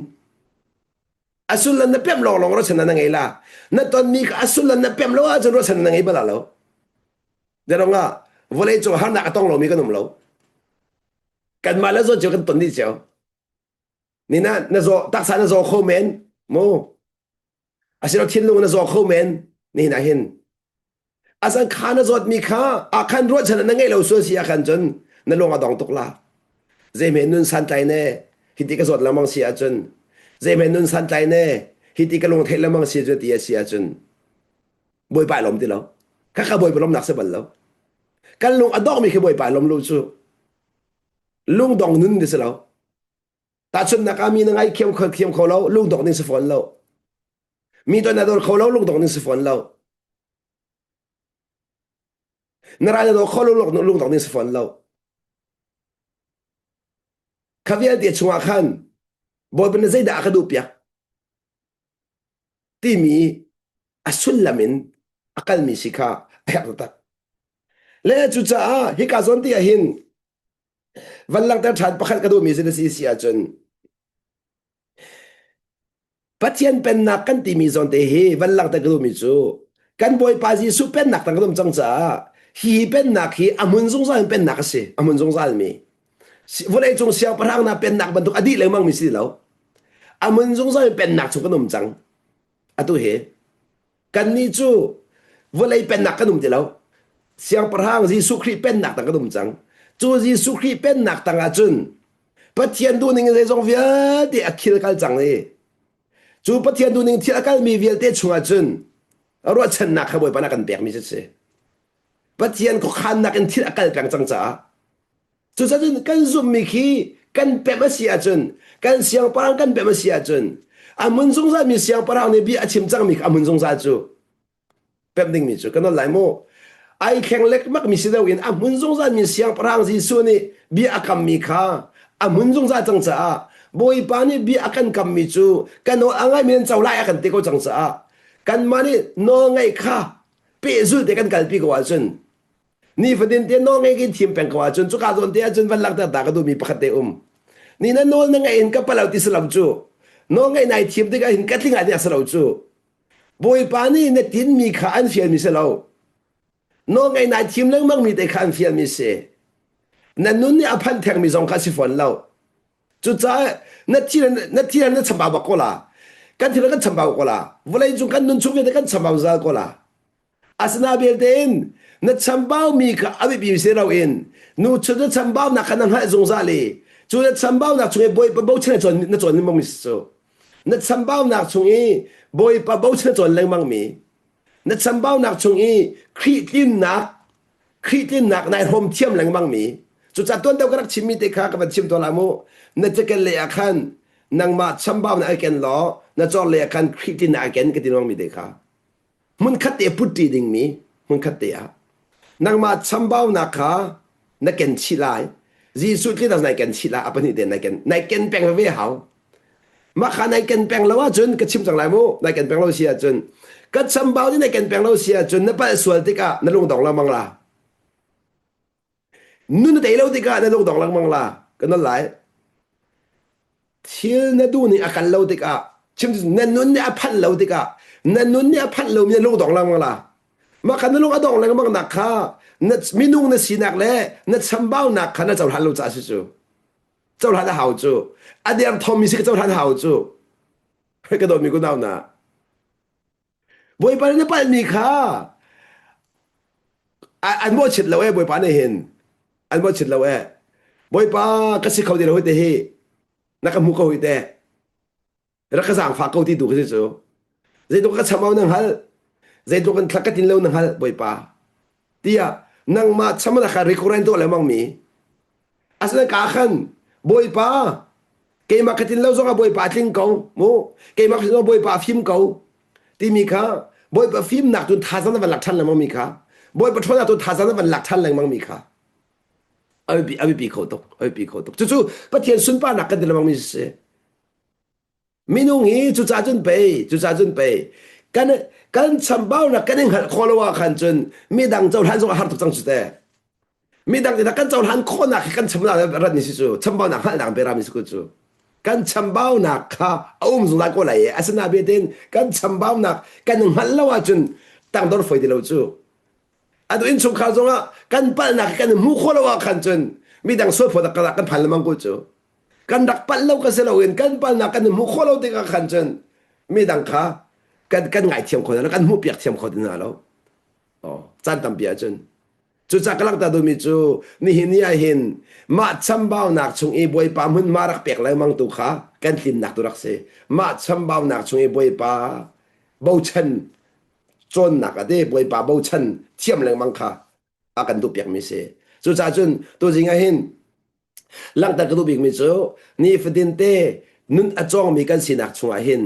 a sullam na pemh lawnglawng ruahchannak na ngei la. Na tonmi kha a sullam na pemh lo ahcun ruahchannak na ngei bal lo. Jarong ah vawlei cung harnak a tong lomi kan um lo. Kanmah le zawn cio kan ton dih cio. Ni na na zaw taksa na zaw kho men mu asilo thinlung na zaw kho men ni na hin asan kha na zawt mi kha a khan ruahchan na ngei lo sual si a khan cun na lung a dong tuk la zeime nun santlai ne hiti ka zawt lengmang si ahcun zeime nun santlai ne hiti ka lung theih lengmang si cu ti a si ahcun bawipa lom ti lo kha kha bawipa lomnak si bal lo kan lung a dong mi khi bawipa lom lo cu lungdong nun ni si lo Tahchunhnak ah mi na ngai thiam kho thiam kho lo, lungdongh ding si fawn lo. Mi ton na dawr kho lo, lungdongh ding si fawn lo. Na ral na daw kho lo, lungdongh ding si fawn lo. Kha vialte chungah khan Bawipa na zeidah a ka duh piak timi a sullam in a kalmi si kha a herh taktak. Le cucaah hika zawn ti ah hin Van langhter ṭhan pakhat ka duhmi cu na si si ahcun Pathian pennak kan timi zawn te hi van langhter ka duhmi cu kan Bawipa Jesuh pennak tang kan um cang caah hi pennak hi a hmun zungzal in pennak a si a hmun zungzal mi vawlei cung siangpahrang hna pennak bantuk a dih lengmang mi si lo a hmun zungzal in pennak chung kan um cang atu hi Kannih cu vawlei pennak kan um ti lo. Siangpahrang Jesuh Khrih pennak tang kan um cang. Cu Jesuh Khrih pennak tang ah cun Pathian duhning in zeizong vialte a thil kal cang i cu Pathian duhning thil a kalmi vialte chungah cun ruahchannak kha Bawipa nih a kan pekmi cu si. Pathian khuakhannak in thil a kal peng cang caah Cucaah kan zumhmi khi kan pemh a si ahcun kan siangpahrang kan pemh a si ahcun a hmun zungzalmi siangpahrang nih bia a chim cangmi kha a hmun zungzal cu pemh dingmi cu kan nawl lai mu. Ai thleng lekmak mi si loin a hmun zungzalmi siangpahrang Jesuh nih bia a kammi kha a hmun zungzal cang caah Bawipa nih bia a kan kammi cu kan nawl a ngaimi nan co lai a kan ti ko cang caah kanmah nih nawl ngaih kha pehzulh te kan kalpi ko ahcun Nifatin te nawl ngei kin thim peng ko ahcun cuka zawn te ahcun van langhter ta ka duhmi pakhat te um. Ni na nawl na ngeih in ka palo ti si lo cu. Nawl ngeih nai thim tikah hin ka tling ah ding si lo cu. Bawipa nih na tinmi kha an fialmi si lo. Nawl ngeih nai thim lengmang mi te kha an fialmi si. Na nun nih a phanh thengmi zong kha si fawn lo. Cucaah na thil na thil na chambau bak ko la. Kan thil kan chambau ko la. Vawlei cung kan nun chung vialte kan chambau zal ko la. Asina belte in na chambaumi kha a biapi si loin nu cu na chambaunak kha na hngalh zungzal i cu na chambaunak chung i Bawipa bochan na cawn na cawn lengmang mi si cu. Na chambaunak chung i Bawipa bochan na cawn lengmang mi. Na chambaunak chung i Khrih tlinnak Khrih tlinnak nai hrawm thiam lengmang mi cucaah tuan deuh ka rak chimmi te kha ka van chim tawn lai mu na cakel lei ah khan nangmah chambaunak ai ken law na cawr lei ah khan Khrih tlinnak ai ken ka ti lengmang mi te kha hmunkhat te put ṭi dingmi hmunkhat te ah nangmah chambaunak kha na ken chih lai Jesuh tlinnak nai ken chih lai a pahnih te nai ken nai ken peng ve hau mah kha nai ken peng lo ahcun ka chim cang lai mu nai ken peng lo si ahcun ka chambau ni nai ken peng lo si ahcun na palh sual tikah na lungdong lengmang la nun na tei lo tikah na lungdong lengmang la ka non lai Thil na duh ning a kal lo tikah chim na nun nih a phanh lo tikah na nun nih a phanh lomi na lungdong lengmang la. Mah kha na lung a dong lengmang nak kha na minung na sinak le na chambaunak kha na cohlan lo caah si cu. Cohlan a hau cu. A derthawmmi si ka cohlan hau cu. Ka dawtmi kunau na. Bawipa nih na palhmi kha an mawhchiat lo ee Bawipa nih hin an mawhchiat lo ee Bawipa ka si kho ti lo hi te hi na ka hmu ko hi te rak ka zaangfah ko ti tu ka si cu zeitluk ka cham au na hngalh zeitluk in thla ka tin lo na hngalh Bawipa tiah nangmah cham na kha rikuren tuah lengmang mi Asinain ka khan Bawipa keimah ka tin lo zongah Bawipa tling ko mu keimah ka tin lo Bawipa fim ko timi kha Bawipa fimnak tu thazaang na van lak ṭhan lengmang mi kha Bawipa ṭhawnnak tu thazaang na van lak ṭhan lengmang mi kha a biapi a biapi kho tuk a biapi kho tuk cucu Pathian sunparnak kan ti lengmang mi si Minung hi cucaah cun pei, cucaah cun pei, kan kan chambaunak kan i hngalh khawh lo ah khan cun midang cohlan zong a har tuk cang cu teh. Midang nih kan cohlan khawhnak hi kan chambaunak rat ni si cu, chambaunak hngalhnak pe rami si ku cu. Kan chambaunak kha a um zungzal ko lai i asina biatin kan chambaunak kan hngalh lo ahcun tangdor foi ti lo cu. Atu innchungkhar zongah kan palhnak kan hmuh khawh lo ah khan cun midang sualphawt ah kan phan lengmang ko cu. Kan rak palh lo ka si loin kan palhnak kan hmuh khawh lo tikah khan cun midang kha kan kan ngaithiam kho hna lo kan hmuhpiak thiam kho ti hna lo. Oh, caan tampi ahcun. Cucaah ka langhter duhmi cu nihin ni ah hin mah chambaunak chung i Bawipa hmunhma rak pek lengmang tu kha kan tlinnak tu rak si. Mah chambaunak chung i Bawipa bochan cawnnak a te Bawipa bochan thiam lengmang kha a kan duhpiakmi si. Cucaah cun tuzing ah hin Langhter ka duh bikmi cu nifatin te nun a cawngmi kan sinak chungah hin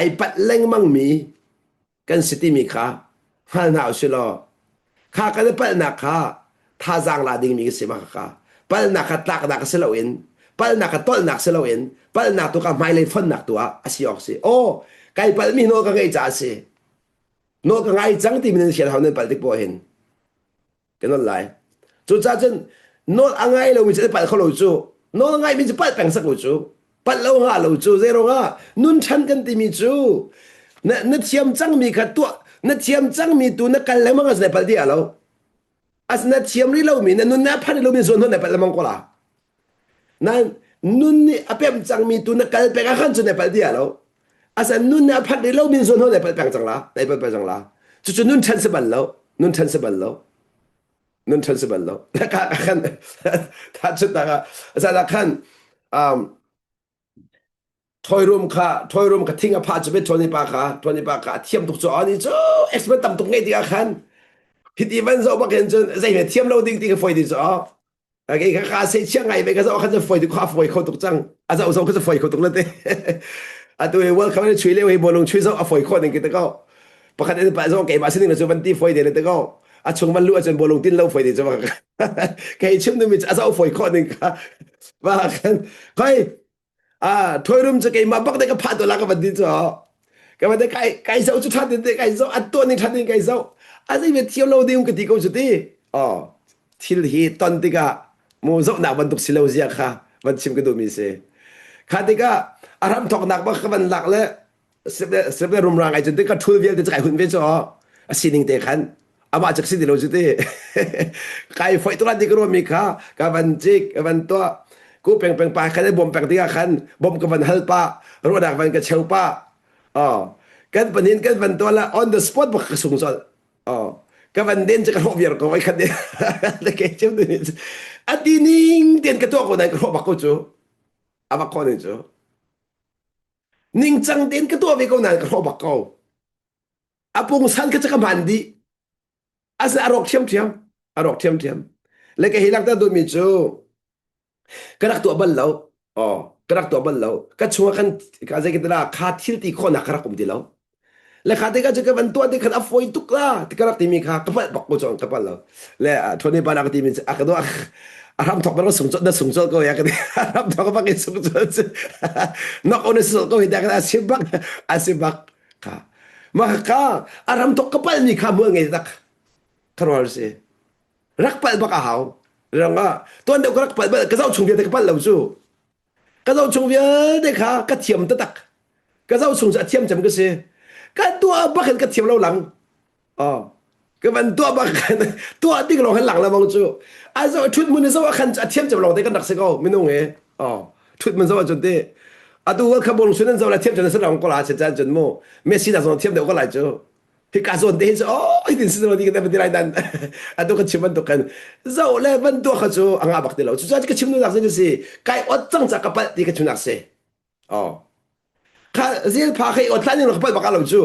ai palh lengmangmi kan si timi kha hngal hna usih law kha kan i palhnak kha thazaang la dingmi ka si ma kha palhnak kha tlaknak si loin palhnak kha tolhnak si loin palhnak tu kha hmailei fonnak tu ah a si awk si aw kai palhmi nawl ka ngeih caah a si nawl ka ngai cang timi nan hrial hau nan palh tik poah hin Ka nawl lai. Cucaah cun nawl a ngai lomi cu an palh kho lo cu. Nawl a ngaimi cu palh peng sak u cu. Palh lo ngah lo cu zeiruang ah nun ṭhan kan timi cu na, na thiam cangmi kha tuah na thiam cangmi tu na kal lengmang ahcun ai palh dih lo. As na thiam rih lomi na nun na phan rih lomi zawn hon ai palh lengmang ko la. Nain nun nih a pemh cangmi tu na kal peng ah khan cun ai palh dih lo. Asan nun nih a phanh rih lomi zawn hon ai palh peng cang la. Ai palh peng cang la. Cucu nun ṭhan si bal lo. Nun ṭhan si bal lo. Nun ṭhan si bal lo. Ka khan tahchunhnak ah zan ah khan um, Ṭhawirum kha ṭhawirum kha thing a phah cu Tony pa kha Tony pa kha a thiam tuk cu ani cu expert tam tuk ngei tikah khan hiti van zoh bak hin cun zei he thiam lo ding ti ka foi ti cu kei kha ka sei chia ngai ve ka zoh khan cu foi tu kha foi kho tuk cang a zoh zoh kha cu foi kho tuk la te atu hi World Cup chui leo hi bawlung chui zoh a foi kho ning ki te ko pakhat in pa zo keimah sining cu van ti foi te te ko a chung van lu ahcun bawlung tin lo foi te cu kei chim ding mi a zoh foi kho ning kha va khan khoi Ah, thoirum cu keimah bak de ka phah to la ka van ti cu. Ka van kai kai zoh cu tha te kai zoh at tuan ning tha ting kai zoh. A zei ve thiam lo ding ka ti ko cu ti. Oh, thil hi ton tikah mu zohnak bantuk si lo zia kha van chim ka duhmi si. Kha tikah a ram thoknak bak ka van lak le sep le rumrang ai cun te ka thul vialte cu kai hun ve cu a sining te khan amah cu si ti lo cu ti kai foih turan ti ka ruahmi kha ka van cik ka van tuah ku peng peng pa khan bom peng tikah khan bom ka van hal pa ruahnak van ka cheu pa oh kan panin kan van tuah la on the spot bak ka sung sol oh ka van den cu ka hrawh viar ko ai khat de ke chem ati ning ten ka tuah ko nai ka hrawh bak ko cu abak ko ning cu Ningcang tein ka tuah ve ko nain ka hrawh bak ko. A pungsan kha cu ka hman dih. Asinain a rawk ṭhiamṭhiam. A rawk ṭhiamṭhiam. Le ka hi langhter duhmi cu ka rak tuah bal lo. Oh, ka rak tuah bal lo. Ka chungah khan ka zei ka ti la kha thil ti khawhnak ka rak um ti lo. Le kha te ka cu ka van tuah te khan a fawi tuk la ti ka rak timi kha ka palh bak ko cang ka palh lo. Le Tony pa ka timi a ka duah a ram thok bang sung na sung chol ko ya ka ti a ram thok bak in sung chol cu nok on sung ko hi da ka a si bak a si bak kha ma kha a ram thok ka palh mi kha mual ngei tak kharual si rak palh bak a hau ranga tuan deuh ka rak palh bal ka zoh chung vialte ka palh lo cu ka zoh chung vialte kha ka thiam taktak ka zoh chung cu a thiam cem ka si ka tuah bak in ka thiam lo lang oh ka van tuah bak khan tuah ding lawng han lang lamang cu a zo thut mun zo khan a thiam cem lawng te kan rak si ko minung he oh thut mun zo cun te atu kha bong sun an zo la thiam cem se long ko la che chan cun mu Messi da zong thiam deuh ko lai cu hika zawn te hi cu oh hitin si ti kan ti lai dan atu kan chim bantuk kan zo le van tuah kha cu a ngah bak ti lo cu ka chim nak si si kai ot cang ca ka palh ti ka chim nak si oh kha zil pha khai ot hlan in ka palh bak lo cu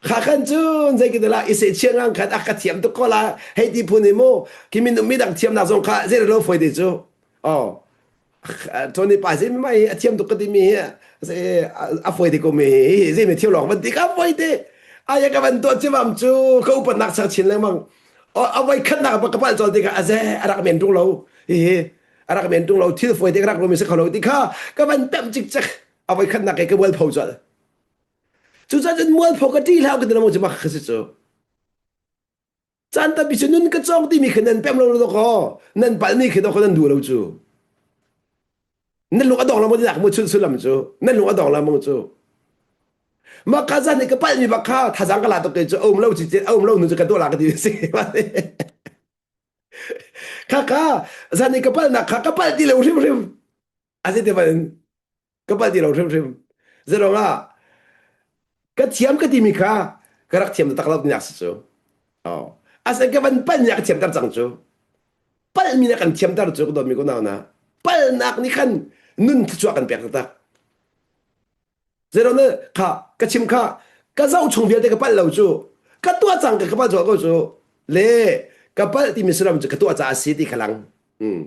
kha khan cun zei ki la i se chiang ngang khan a ka thiam tuk ko la hei ti phun i mu kimin mi dang thiam nak zong kha zei lo foi te cu oh Tony pa zei mai a thiam tuk ka timi hi a foi te ko mi hi zei mi thiam lawng van ti ka foi te aya ka van tuah cimam cu ka upatnak chak chin lengmang a voi khatnak ka pal chol te ka aze a rak men tung lo hi hi a rak men tung lo thil foi te ka rak lo mi se kho lo ti kha ka van pem cik cek a voi khatnak ke ka mual pho chol cu cun mual pho ka ti hlau ka ti lo mu chu mak ka si cu Caan tampi cu nun ka cawng timi kha nan pem lo lo kaw nan palmi khi dawk nan duh lo cu. Nan lung a dong lo maw tinak mu chun sullam cu nan lung a dong lo maw cu. Mah ka zan i ka palmi bak kha thazang ka la tuk te cu a um lo ci a um lo nu cu ka tuah la ka ti si. Kha kha zan i ka palnak kha ka pal ti lo hrimhrim. A si te in ka palh ti lo hrimhrim zerong ah ka thiam ka timi kha ka rak thiam tak lo tinak si cu oh asan ka van palh ni ka thiamter cang cu palh mi na kan thiamter cu ka dawtmi ko nau na palhnak nih khan nun thluachuah kan pek taktak zero na kha ka chim kha ka zoh chung vialte ka palh lo cu ka tuah cang ka ka palh ko cu le ka palh timi salam cu ka tuah caah si ti kha lang mm.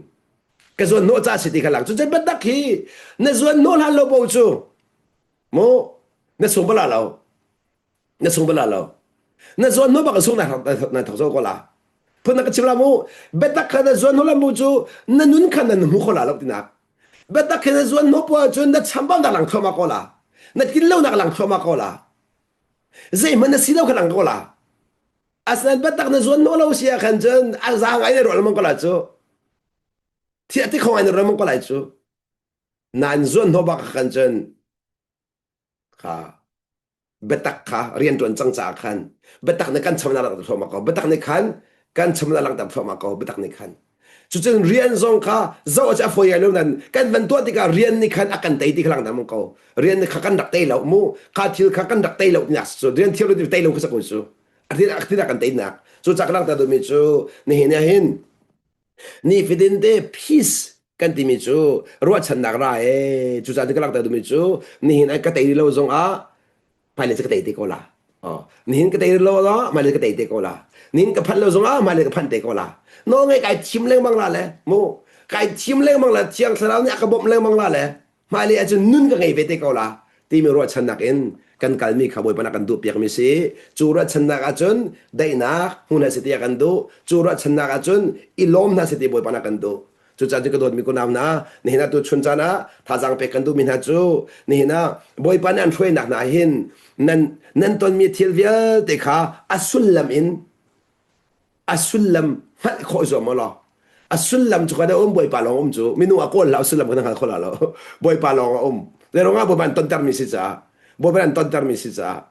Ka zuan hnawh ca si ti kha lang. Cu cun biatak hi na zuan hnawh hlan lo po cu mu na sung bala lo. Na sung bala lo. Na zuan hnawh bak sung na na thok zo ko la. Phun na ka chim la mu. Biatak kha na zuan hnawh la mu cu na nun kha na hmu kho la lo tinak. Biatak kha na zuan hnawh po cun na chambau nak lang thluahmah ko la. Na tlin lo nak lang thluahmah ko la. Zeihmanh na si lo kha lang ko la. Asinain biatak na zuan hnawh lo si ah khan cun a zaang ai na ruah lengmang ko la cu. Thiah ti khong ai na ruah lengmang ko lai cu. Nain zuan hnawh bak khan cun kha biatak kha rian ṭuan cang caah khan biatak nih kan cham na langhter thluahmah ko. Biatak nih khan kan cham na langhter thluahmah ko. Biatak nih khan. Cucun rian zong kha zoh a fawi lo nan kan van tuah tikah rian nih khan a kan tei ti kha langhter ko. Rian nih kha kan rak tei lo mu. Kha thil kha kan rak tei lo tinak cu rian thiam lo tei lo kha sa ko cu. A thil kan teinak. Cu ca ka langhter duhmi cu nihin ah hin nifatin te peace kan timi cu ruahchannak ra e cu ca ka langhter duhmi cu nihin ai ka tei lo zong ah hmailei cu ka tei te ko la. Oh, nihin ka tei lo la, hmailei ka tei te ko la. Nihin ka phanh lo zong ah hmailei ka phanh te ko la. No ngai kai thim lengmang la le mu kai thim lengmang la thiang thlarau nih a ka bawmh lengmang la le hmailei ahcun nun ka ngei ve te ko la timi ruahchannak in kan kalmi kha Bawipa nih kan duh piakmi si. Cu ruahchannak ahcun daihnak hmu hna seh tiah kan duh. Cu ruahchannak ahcun i lawm hna seh ti Bawipa nih kan duh. Cucaah cu ka dawtmi kunau hna, nihin ah tu chun caan ah thazaang pek kan duhmi hna cu nihin ah Bawipa nih an hruainak hna hin nan nan tonmi thil vialte kha a sullam in a sullam hngalh khawh zuam law a sullam cu kan um Bawipa lawng um cu minung a kawl hlah sullam kan hngal kho la lo Bawipa lawng a um le rong ah Bawipa an tontermi si caah Bawipa an tontermi si caah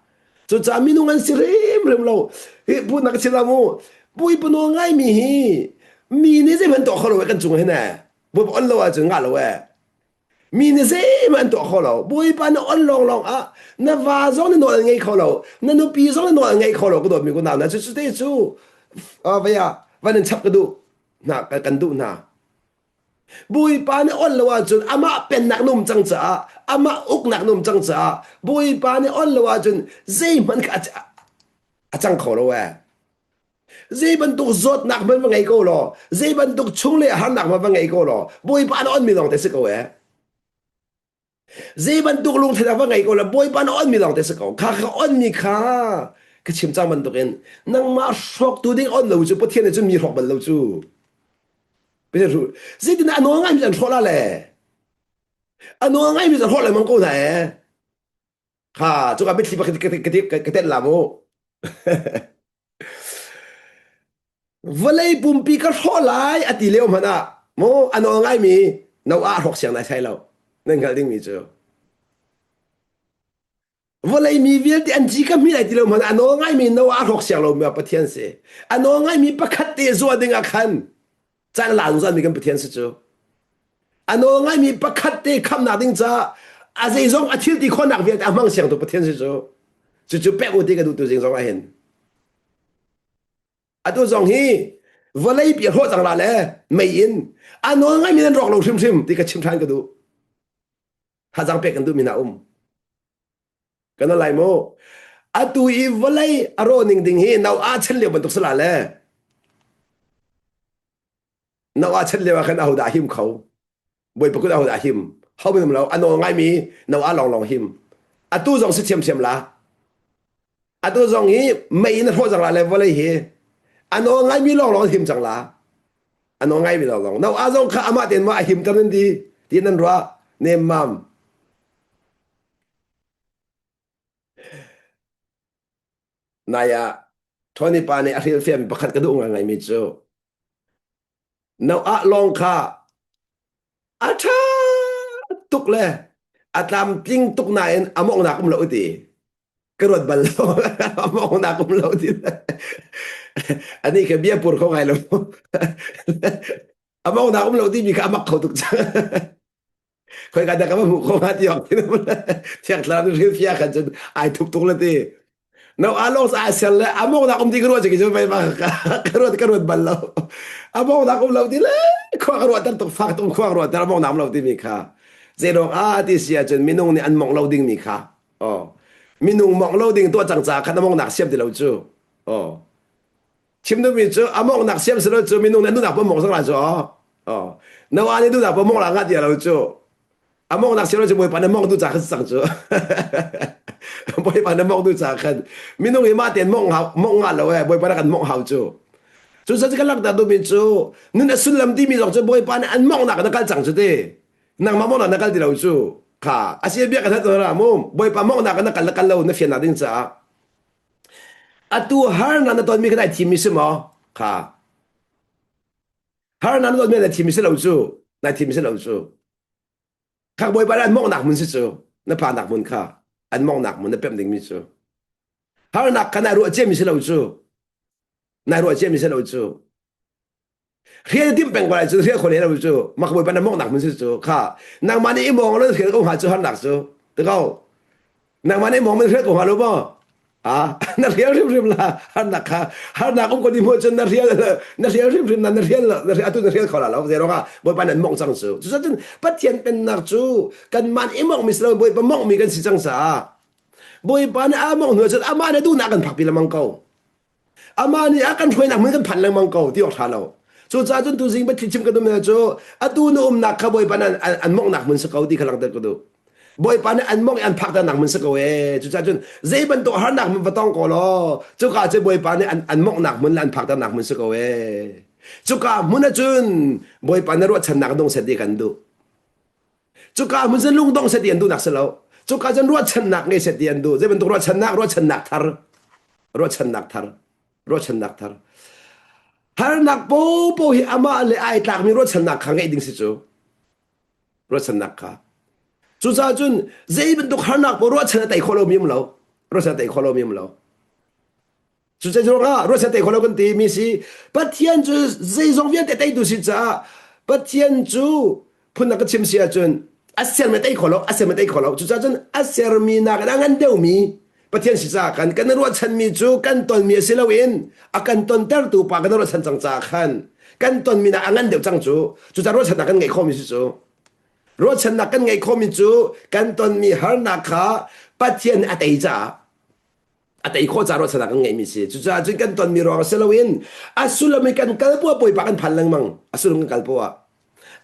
Cucaah minung an si hrimhrim lo. Hi pu na ka chim la mu. Bawipa nawl ngaimi hi mi nih zeihmanh tuah kho lo kan cung hin eh. Bawipa on lo ahcun ngah lo eh. Mi nih zeihmanh an tuah kho lo. Bawipa na on lawng lawng ah na va zong na nawl an ngei kho lo. Na nupi zong na nawl an ngei kho lo ka dawtmi ku nau na cu cu te cu vei ah van in chap ka duh hna kan duh hna. Bawipa nih on lo ahcun amah pennak na um cang caah amah uknak na um cang caah Bawipa nih on lo ahcun zeihmanh kha. A cang kho lo ee. Zei bantuk zawtnak hmanh va ngei ko law, zei bantuk chung le harnak hmanh va ngei ko law, Bawipa na onmi lawng te si ko ee. Zei bantuk lungthin va ngei ko law, Bawipa na onmi lawng te si ko. Kha kha onmi kha ka chim cang bantukin nangmah hrawktu ding on lo cu Pathian nih cun mi hrawk bal lo cu. Zeitin a nawl ngaimi an hrawh la le? A nawl ngaimi an hrawh lengmang ko hna ee. Kha cuka mitthli pakhat ka tenh la mu. Vawlei pumpi ka hrawh lai a ti lio hmanh ah mu a nawl ngaimi no ah hrawk siang nai sai lo. Nan hngalh dingmi cu. Vawlei mi vialte an ci ka hmi lai ti lo hmanh ah a nawl ngaimi no ah hrawk siang lomi Pathian si. A nawl ngaimi pakhat te zuah ding ah khan caan la zungzalmi kan Pathian si cu. A nawl ngaimi pakhat te khamnak ding caah a zeizong a thil ti khawhnak vialte a hmang siangtu Pathian si cu. Cucu pek u ti ka duh tu zing zong ah hin. Atu zong hi vawlei pi hrawh cang la le mei in a nawl ngaimi nan rawk lo hrimhrim ti ka chim ṭhan ka duh. Thazang pek kan duhmi hna um. Kan lai mu. Atu i vawlei a rawh ning ding hi no a chan lio bantuk sala le. No a chan lio ah khan ahodah him kho? Bawipa kut ahodah him? Ho minum lo a nawl ngaimi no a long long him. Atu zong si thiamthiam la. Atu zong hi mei in a hrawh cang la le vawlei hi a nawl ngaimi lawng lawng him cang la. A nawl ngaimi lawng lawng. No a zong kha amah tein ma a him ter nan ti ti nan ruah nem mam. Nai ah Tony pa nih a hrilhfiahmi pakhat ka duh ngaingaimi cu Noah lawng kha a ṭha tuk le a tlamtling tuk nain a mawnghnak um lo ti. Ka ruat bal lo. A mawnghnak um lo ti. Anih kha bia pur kho ngai lo. A mawnghnak um lo timi kha a mak kho tuk cang. Khoi ka dah ka va hmuh kho hnga ti awk thiang thlarau nih hrilhfiah khan cun ai thup tuk le ti. No a long sa a ser le a mong nak um ti ka ruat cu vai ma ka ruat ka ruat bal lo. A mong nak um lo ti le khua ka ruat ter tuk fak tuk khua ka ruat ter a mong nak um lo ti mi kha. Zeidong a ti si ahcun minung nih an mong lo ding mi kha. Oh. Minung mong lo ding tuah cang ca khan a mong nak siam ti lo cu. Oh. Chim duhmi cu a mawngnak siam si lo cu minung nih nunak pawh mawng zong la cu oh. Noah nih nunak pawh mawng la nga ti lo cu. A mawngnak siam lo cu Bawipa nih mawng tu ca khan cang cu. Bawipa nih mawng tu ca khan minung hi mah tein mawng hau mawng nga lo eh Bawipa nih kan mawng hau cu. Cu sa kan langhter duhmi cu nun a sullam timi zong cu Bawipa nih an mawnghnak na kal cang cu ti. Nangmah mawnghnak na kal ti lo cu. Kha asia bia kan hat ra mu Bawipa mawnghnak na kal na kal lo na fiannak ding caah Atu harnak na tonmi kha nai thimmi si maw? Kha. Harnak na tonmi nai thimmi si lo cu. Nai thimmi si lo cu. Khak bawipa nih an mawngnak hmun si cu. Na phaknak hmun kha. An mawngnak hmun na pemh dingmi cu. Harnak kha nai ruah ciami si lo cu. Nai ruah ciami si lo cu. Rian timh peng ko lai cu rian khone lo cu mak bawipa na mawngnak hmun si cu kha nangmah nih i mawng lo rian ko hnga cu harnak cu ti ko nangmah nih mawng men rian ko hnga lo maw ah na rial hrimhrim la harnak kha harnak um ko di hmuh cun na rial na rial hrimhrim na na rial na atu na rial kho la lo zei ruangah bawipa nan mawng cang cu cucun Pathian pennak cu kanmah i mawng mi si lo bawipa mawng mi kan si cang caah bawipa nih a mawng hnu cun amah nih duhnak kan phakpi lengmang ko Amah nih a kan hruainak hmun kan phan lengmang ko ti awk ṭha lo. Cucaah cun tuzing biathli chim ka duhmi cu atu na umnak kha Bawipa nih an, an monghnak hmun si ko ti kha langhter ka duh. Bawipa nih an mongh i an phakternak hmun si ko ee. Cucaah cun zei bantuk harnak hmun va tong ko law cuka cu Bawipa nih an, an monghnak hmun le an phakternak hmun si ko ee. Cuka hmun ahcun Bawipa na ruahchannak dong set ti kan duh. Cuka hmun cun lungdong set ti an duhnak si lo. Cuka cun ruahchannak ngei set ti an duh. Zei bantuk ruahchannak? Ruahchannak thar. Ruahchannak thar. Ruahchannak thar. Harnak popo hi amah le ai tlakmi ruahchannak kha ngeih ding si cu. Ruahchannak kha. Cucaah cun zei bantuk harnak po ruahchan a tei khawh lomi um lo. Ruahchan a tei khawh lomi um lo. Cucaah ruangah ruahchan tei khawh lo kan ti mi si Pathian cu zeizong vialte teitu si caah Pathian cu phun ka chim si ahcun a sermi tei kho lo a sermi tei kho lo cucaah cun a sermi nakin a ngan deuhmi Pathian si caah khan kan ruahchanmi cu kan tonmi a si loin a kan tontertu pa kan ruahchan cang caah khan kan tonmi nak a ngan deuh cang cu cucaah ruahchannak kan ngeih khawhmi si cu ruahchannak kan ngeih khawhmi cu kan tonmi harnak kha Pathian a tei caah. A tei khawh ca ruahchannak kan ngeihmi si. Cucaah cun kan tonmi ruang si loin a sullam in kan kal poah Bawipa kan phan lengmang. A sullam kan kal poah.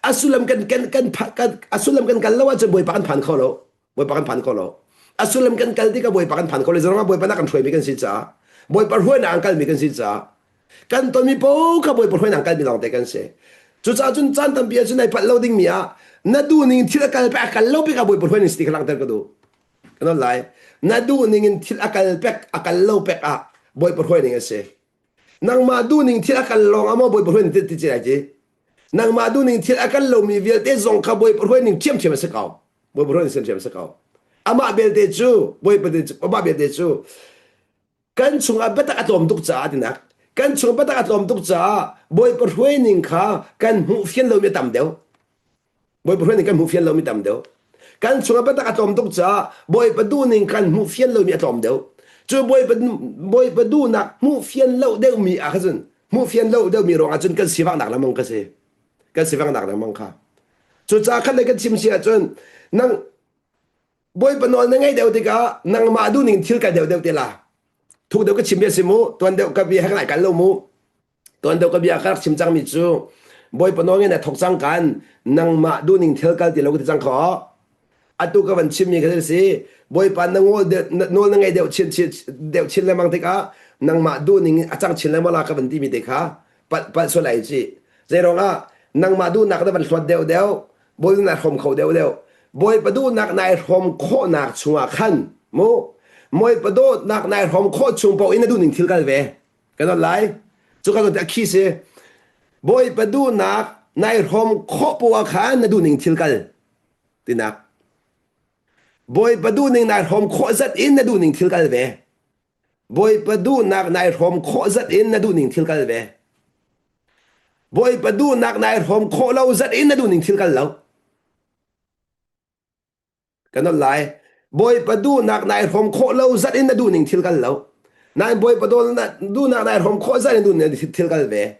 A sullam kan kan kan kan a sullam kan kal lo ahcun Bawipa kan phan kho lo. Bawipa kan phan kho lo. A sullam kan kal tikah Bawipa kan phan kho lo. Zeirang Bawipa nak kan hruaimi kan si caah Bawipa hruainak an kalmi kan si caah kan tonmi paoh kha Bawipa hruainak an kalmi lawngte kan si. Cucaah cun caan tampi ahcun ai palh lo dingmi ah na duh ning thil a kal pek a kal lo pek ah Bawipa hruai ning si ti kha langhter ka duh. Kan on lai. Na duh ning in thil a kal pek a kal lo pek ah Bawipa hruai ning a si. Nangmah duh ning thil a kal lawng ah maw Bawipa hruai ning ti ti lai ci. Nangmah duh ning thil a kal lomi vialte zong kha Bawipa hruai ning ṭhiamṭhiam a si ko. Bawipa hruai ning ṭhiamṭhiam a si ko. Amah belte cu Bawipa amah belte cu kan chungah biatak a tlawm tuk caah tinak kan chung biatak a tlawm tuk caah Bawipa hruai ning kha kan hmuh fian lomi a tam deuh. Bawipa hruai ning kan hmuh fian lomi tam deuh. Kan chungah biatak a tlawm tuk caah Bawipa duhning kan hmuh fian lomi a tlawm deuh. Cu Bawipa Bawipa duhnak hmuh fian lo deuhmi ah khan hmuh fian lo deuhmi ruangah cun kan sivaknak lengmang ka si. Kan sivaknak lengmang kha. Cucaah khat le kan chim si ahcun nang Bawipa nawl na ngaih deuh tikah nangmah duhning thil kal deuh deuh te la. Thuk deuh ka chim bia si mu, tuan deuh ka bia he kan ai kal lo mu. Tuan deuh ka bia ka rak chim cangmi cu Bawipa nawl ngai na thok cang kan nangmah duhning thil kal ti lo ka ti cang kho. Atu ka van chimmi kha si Bawipa na ngawl nawl na ngaih deuh chin deuh chin lengmang tikah nangmah duhning a cang chin lengmang la ka van timi te kha palh palh sual ai ci. Zeiruang ah nangmah duhnak na van hluat deuh deuh Bawi na hrawm kho deuh deuh. Bawipa duhnak nai hrawm khawhnak chungah khan mu Bawipa dawtnak nai hrawm khawh chung paoh in na duhning thil kal ve. Kan on lai. Cu kan a khi si. Bawipa duhnak nai hrawm khawh poah khan na duhning thil kal tinak. Bawipa duhning nai hrawm khawh zat in na duhning thil kal ve. Bawipa duhnak nai hrawm khawh zat in na duhning thil kal ve. Bawipa duhnak nai hrawm khawh lo zat in na duhning thil kal lo. Kan on lai. Bawipa duhnak nai hrawm khawh lo zat in na duhning thil kal lo. Nain Bawipa duhnak nai hrawm khawh zat in duhning thil kal ve.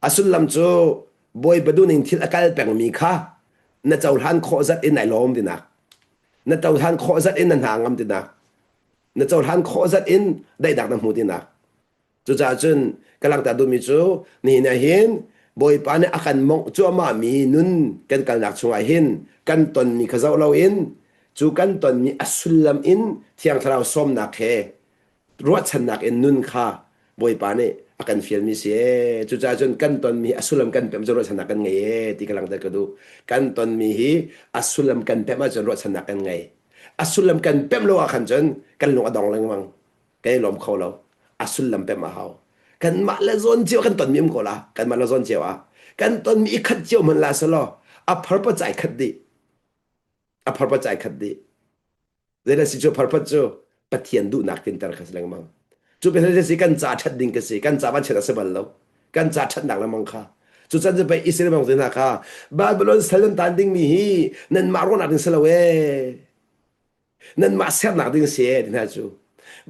A sullam cu Bawipa duhning thil a kal pengmi kha na cohlan khawh zat in nai lawm tinak. Na cohlan khawh zat in na hna ngam tinak. Na cohlan khawh zat in daihnak na hmu tinak. Cucaah cun ka langhter duhmi cu nihin ah hin Bawipa nih a kan mawngh cuahmahmi nun kan kalnak chungah hin kan tonmi kha zoh loin cu kan tonmi a sullam in Thiang Thlarau sawmnak he ruahchannak in nun kha Bawipa nih a kan fialmi si ee. Cucaah cun kan tonmi a sullam kan pemh cu ruahchannak kan ngei ee ti ka langhter ka duh. Kan tonmi hi a sullam kan pemh ahcun ruahchannak kan ngei. A sullam kan pemh lo ah khan cun kan lung a dong lengmang. Kan i lawm kho lo. A sullam pemh a hau. Kanmah le zawn cio kan tonmi um ko la. Kanmah le zawn cio ah. Kan tonmi i khat cio hmanh la selaw a purpose ai khat dih. A purpose ai khat dih. Zeidah si cu purpose cu Pathian duhnak tlinter kha si lengmang. Cu pe si kan ca ṭhat ding ka si. Kan ca van chiat a si bal lo. Kan ca ṭhatnak lengmang kha. Cu can cu pei Israel bang hna kha Babylon sal nan tan dingmi hi nanmah ruahnak ding si lo ee. Nanmah sernak ding si ee ti hna cu.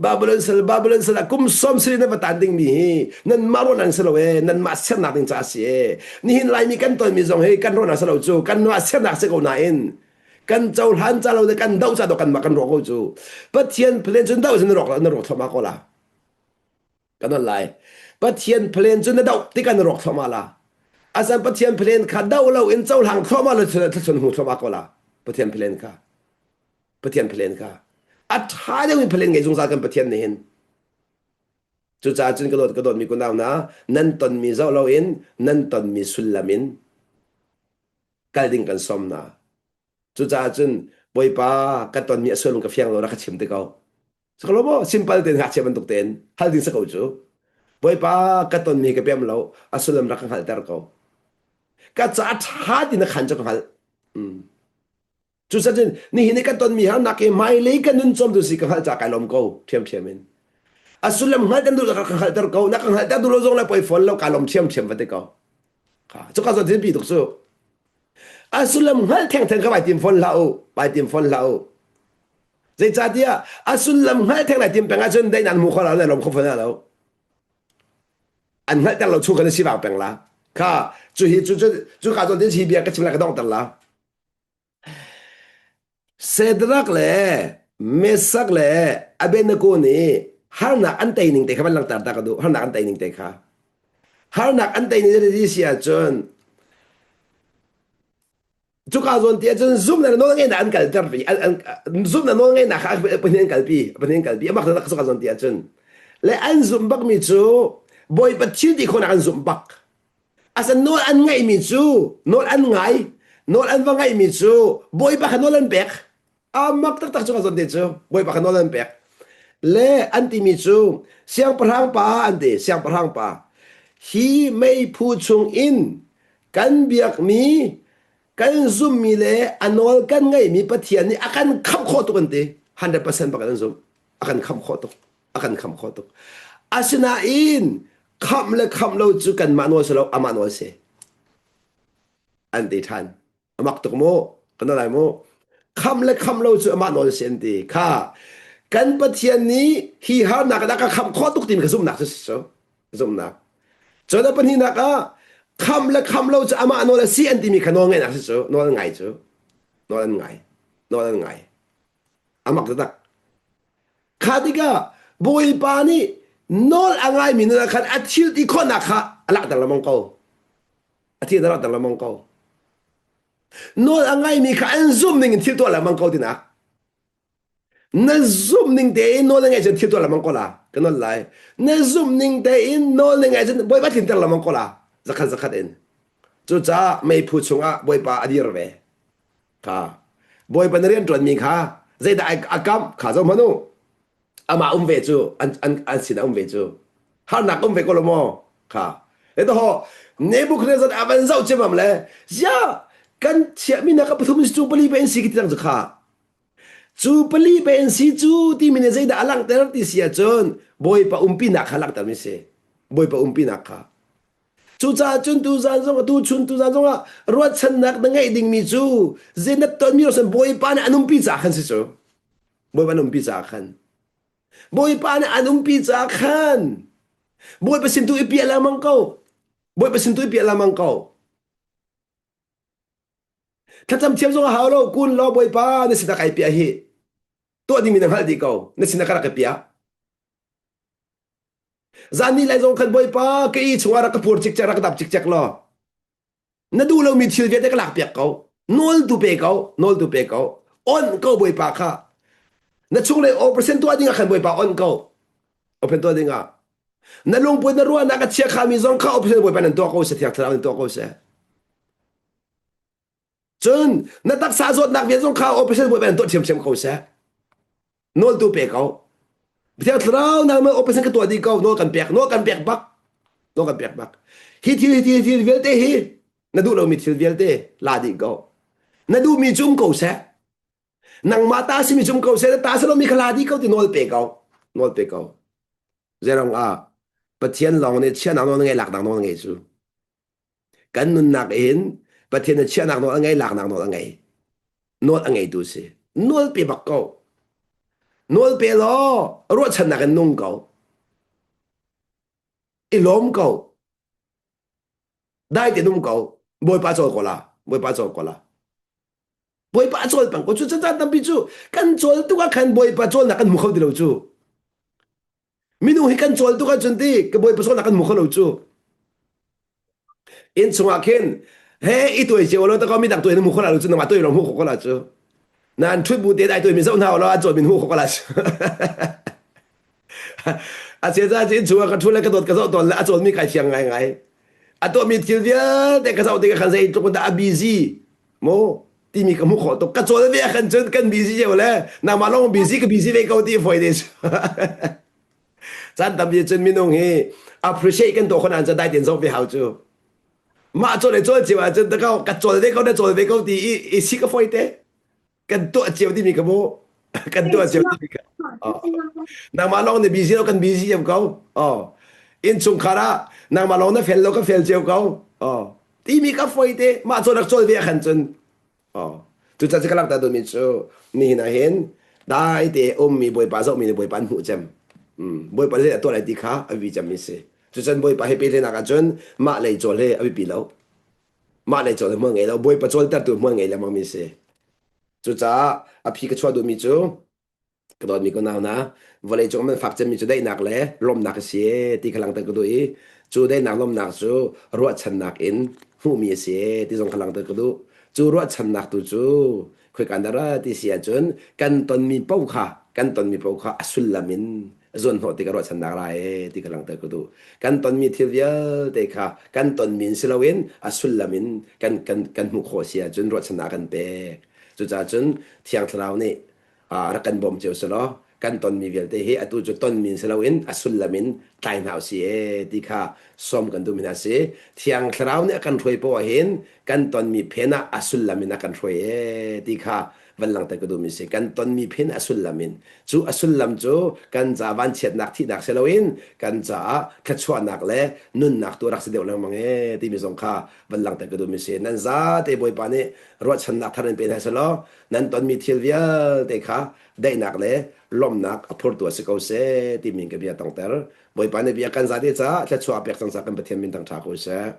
Babylon sal Babylon sal ah kum sawm sari nan va tan dingmi hi nanmah ruahnak ding si lo ee. Nanmah sernak ding ca si ee. Nihin Laimi kan tonmi zong hi kan ruahnak si lo cu. Kanmah sernak si ko nain kan cohlan ca lo le kan doh ca do kanmah kan ruah ko cu Pathian plan cun doh na rawk na rawk thluahmah ko la kan on lai Pathian plan cu na doh tikah na rawk thluahmah la asan Pathian plan kha doh lo in cohlang thluahmah lo thluachuah hmu thluahmah ko la Pathian plan kha Pathian plan kha a ṭha deuh in plan ngei zungzal kan Pathian nih hin Cucaah cun ka dawt ka dawtmi kunau hna nan tonmi zoh loin nan tonmi sullam in kal ding kan sawm hna. Cucaah cun Bawipa ka tonmi a sual ka fiang lo rak ka chim te ko. Sakalo maw simple tein ngakchia bantuk tein hal ding sa ko cu. Bawipa ka tonmi ka pem lo a sullam rak ka hngalhter ko. Ka ca ṭha ti na khan cu ka hngalh. Mm. Cucacun nihin i kan tonmi harnak hi hmailei kan nun cawmtu si ka hngalh ca kai lawm ko ṭhiamṭhiam in. A sullam hngalh kan duh ka hngalhter ko na ka hngalhter duh lo zong le poi fawn lo ka lawm ṭhiamṭhiam va ti ko. Cuka zawn thil pi tuk cu. A sullam hngalh thengtheng kha vai tim fawn hlah u, vai tim fawn hlah u. Zeicahtiah a sullam hngalh theng lai tim peng ahcun daihnak hmu kho lo le lawm kho fawn lo. An hngalhter lo chung kan si vang peng la. Kha cu hi cu cu cu ka zawn tin hi bia ka chim la ka dongter la. Sedrak le Mesak le Abednego nih harnak an tei ning te kha van langhter ta ka duh. Harnak an tei ning te kha. Harnak an tei ning te si ahcun cuka zawn ti ahcun zumhnak nawl ngeihnak an kalter pi zumhnak nawl ngeihnak kha pahnih an kalpi pahnih an kalpi amak tak cuka zawn ti ahcun le an zumh bakmi cu Bawipa thil ti khawhnak an zumh bak asan nawl an ngaihmi cu nawl an ngai nawl an va ngaihmi cu Bawipa kha nawl an pek amak taktak cu ka zawn te cu Bawipa kha nawl an pek le an timi cu siangpahrang pa an ti siangpahrang pa hi meiphu chung in kan biakmi kan zummi le a nawl kan ngeihmi Pathian nih a kan khamh khawh tuk an ti 100% bak an zumh a kan khamh khawh tuk a kan khamh khawh tuk asinain khamh le khamh lo cu kanmah nawl si lo amah nawl si an ti ṭhan amak tuk mu kan lai mu kham le kham lo cu amah nawl si an ti kha kan Pathian nih hi harnak ah ka kham khawh tuk timi ka zumhnak cu si zumhnak cun a pahnihnak ah kham le kham lo cu amah nawl a si an timi kha nawl ngaihnak si cu nawl an ngai cu nawl an ngai nawl an ngai amak taktak kha tikah Bawipa nih nawl a ngaimi nun ah khan a thil ti khawhnak kha a langhter lengmang ko a thil a langhter lengmang ko nawl a ngaimi kha an zumh ning in thil tuah lengmang ko tinak na zumh ning tein nawl na ngaih cun thil tuah lengmang ko la ka nawl lai na zumh ning tein nawl na ngaih cun bawipa tlinter lengmang ko la zakhat zakhat in cucaah meiphu chungah bawipa a dir ve kha bawipa na rian ṭuanmi kha zeidah a kamh kha zoh hmanh u amah um ve cu an an an sinah um ve cu harnak um ve ko lo maw kha eto ho Nebuchadnezzar a van zoh cemam le zia kan chiahmi na ka pathum cu pali pe in si ki tiang cu kha cu pali pe in si cu timi nih zeidah a langhter ti si ahcun bawipa umpinak kha langhter mi si bawipa umpinak kha Cucaah cun tuzan zong tu chun tuzan zongah ruahchannak na ngeih dingmi cu zenat tonmi ruahchan Bawipa nih an umpi caah khan si cu. Bawipa an umpi caah khan. Bawipa nih an umpi caah khan. Bawipa sin tu i piah lengmang ko. Bawipa sin tu i piah lengmang ko. Thlacam thiam zong a hau lo kun law Bawipa na sinah kai piah hi. Tuah dingmi na hngalh dih ko. Na sinah ka rak i piah. Zan ni lai zong khan Bawipa ka i chungah rak ka pur cikcek rak ka dap cikcek law na duh lomi thil vialte ka lak piak ko nawl tu pe ko nawl tu pe ko on ko Bawipa kha na chunglei operation tuah ding ah khan Bawipa on ko operation tuah ding ah na lungput na ruahnak a chia khami zong kha operation Bawipa nan tuah ko seh thiang thlarau nan tuah ko seh cun na taksa zawtnak vial zong kha operation Bawipa nan tuah ṭhiamṭhiam ko seh nawl tu pe ko Thiang Thlarau nangmah operation ka tuah dih ko nawl kan pek nawl kan pek bak nawl kan pek bak hi thil hi thil thil vialte hi na duh lomi thil vialte la dih ko na duhmi cu um ko seh nangmah ta simi cu um ko seh na ta si lomi kha la dih ko ti nawl pe ko nawl pe ko zeirong ah Pathian lawng nih chiahnak nawl na ngei laknak nawl na ngei cu Kan nunnak in Pathian na chiahnak nawl a ngei, laknak nawl a ngei. Nawl a ngeitu si. Nawl pe bak ko. Nawl pe law ruahchannak in nung ko. I lawm ko. Dai te num ko. Bawipa cawl ko la. Bawipa cawl ko la. Bawipa a cawl peng ko. Cu caan tampi cu kan cawl tuk ah khan Bawipa cawlnak kan hmu kho ti lo cu. Minung hi kan cawl tuk ahcun ti ka bawipa cawl kan hmu kho lo cu. Inn chungah khin he i tuai cio lo ta ko midang tuai na hmu kho la lo cu nangmah tuai lawng hmu kho ko la cu. Nan ṭhut bu te dai tuai mi zoh hna law an cawl min hmu kho ko la cu. A cia ca inn chungah ka ṭhu le ka dawt ka zoh tawn le a cawl mi kai fiang ngai ngai. A tuah mi thil vialte ka zoh tikah khan zei tluk in dah a busy mu timi ka hmuh khawh tuk ka cawl ve khan cun kan busy cio le nangmah lawng busy ka busy ve ko ti foi de caan tampi cun minung hi appreciate kan tuah khon an dai ten zoh ve hau cu mah cawl le cawl cio ahcun ta ka ka cawl ve ko na cawl ve ko ti i i si ka foi te kan tuah cio timi ka mu kan tuah cio timi ka nangmah lawng na busy lo kan busy cio ko oh innchungkhar ah nangmah lawng na fel lo ka fel cio ko oh timi ka foi te mah cawl rak cawl ve khan cun oh cucaah cu ka langhter duhmi cu nihin ah hin dai te ummi bawipa zohmi nih bawipa an hmuh cem bawipa zei tuah lai ti kha a biapi cemmi si cucun bawipa he pehtlaihnak ahcun mah lei cawl hi a biapi lo mah lei cawl hi hmual ngei lo bawipa cawltertu hmual ngei lengmang mi si cucaah a phi ka chuah duhmi cu. Ka dawtmi ka nau hna, vawleicung man fak cemmi cu daihnak le lawmhnak a si e ti kha langhter ka duh i cu daihnak lawmhnak cu ruahchannak in hmuhmi a si e ti zong kha langhter ka duh. Cu ruahchannak tu cu khoika dah ra ti si ahcun kan tonmi paoh kha kan tonmi paoh kha a sullam in zuanhnawh tikah ruahchannak ra e ti kha langhter ka duh. Kan tonmi thil vialte kha kan tonmi in si loin a sullam in kan kan kan hmuh khawh si ahcun ruahchannak a kan pek. Cucaah cun Thiang Thlarau nih rak kan bawm cio selaw kan tonmi vialte hi atu cu tonmi si loin a sullam in tlai hna usih ee ti kha sawm kan duhmi hna si. Thiang Thlarau nih a kan hruai poah hin kan tonmi phen ah a sullam in a kan hruai ee ti kha van langhter ka duhmi si. Kan tonmi phen a sullam in cu a sullam cu kan ca vanchiatnak thihnak si loin kan caah thluachuahnak le nunnak tu rak si deuh lengmang ee timi zong kha van langhter ka duhmi si. Nan zate Bawipa nih ruahchannak thar in pe hna selaw nan tonmi thil vialte kha daihnak le lawmhnak a phurtu a si ko seh timi ka bia tongter. Bawipa nih bia kan zate caah thluachuah a pek cang caah kan Pathian min thangṭha ko seh.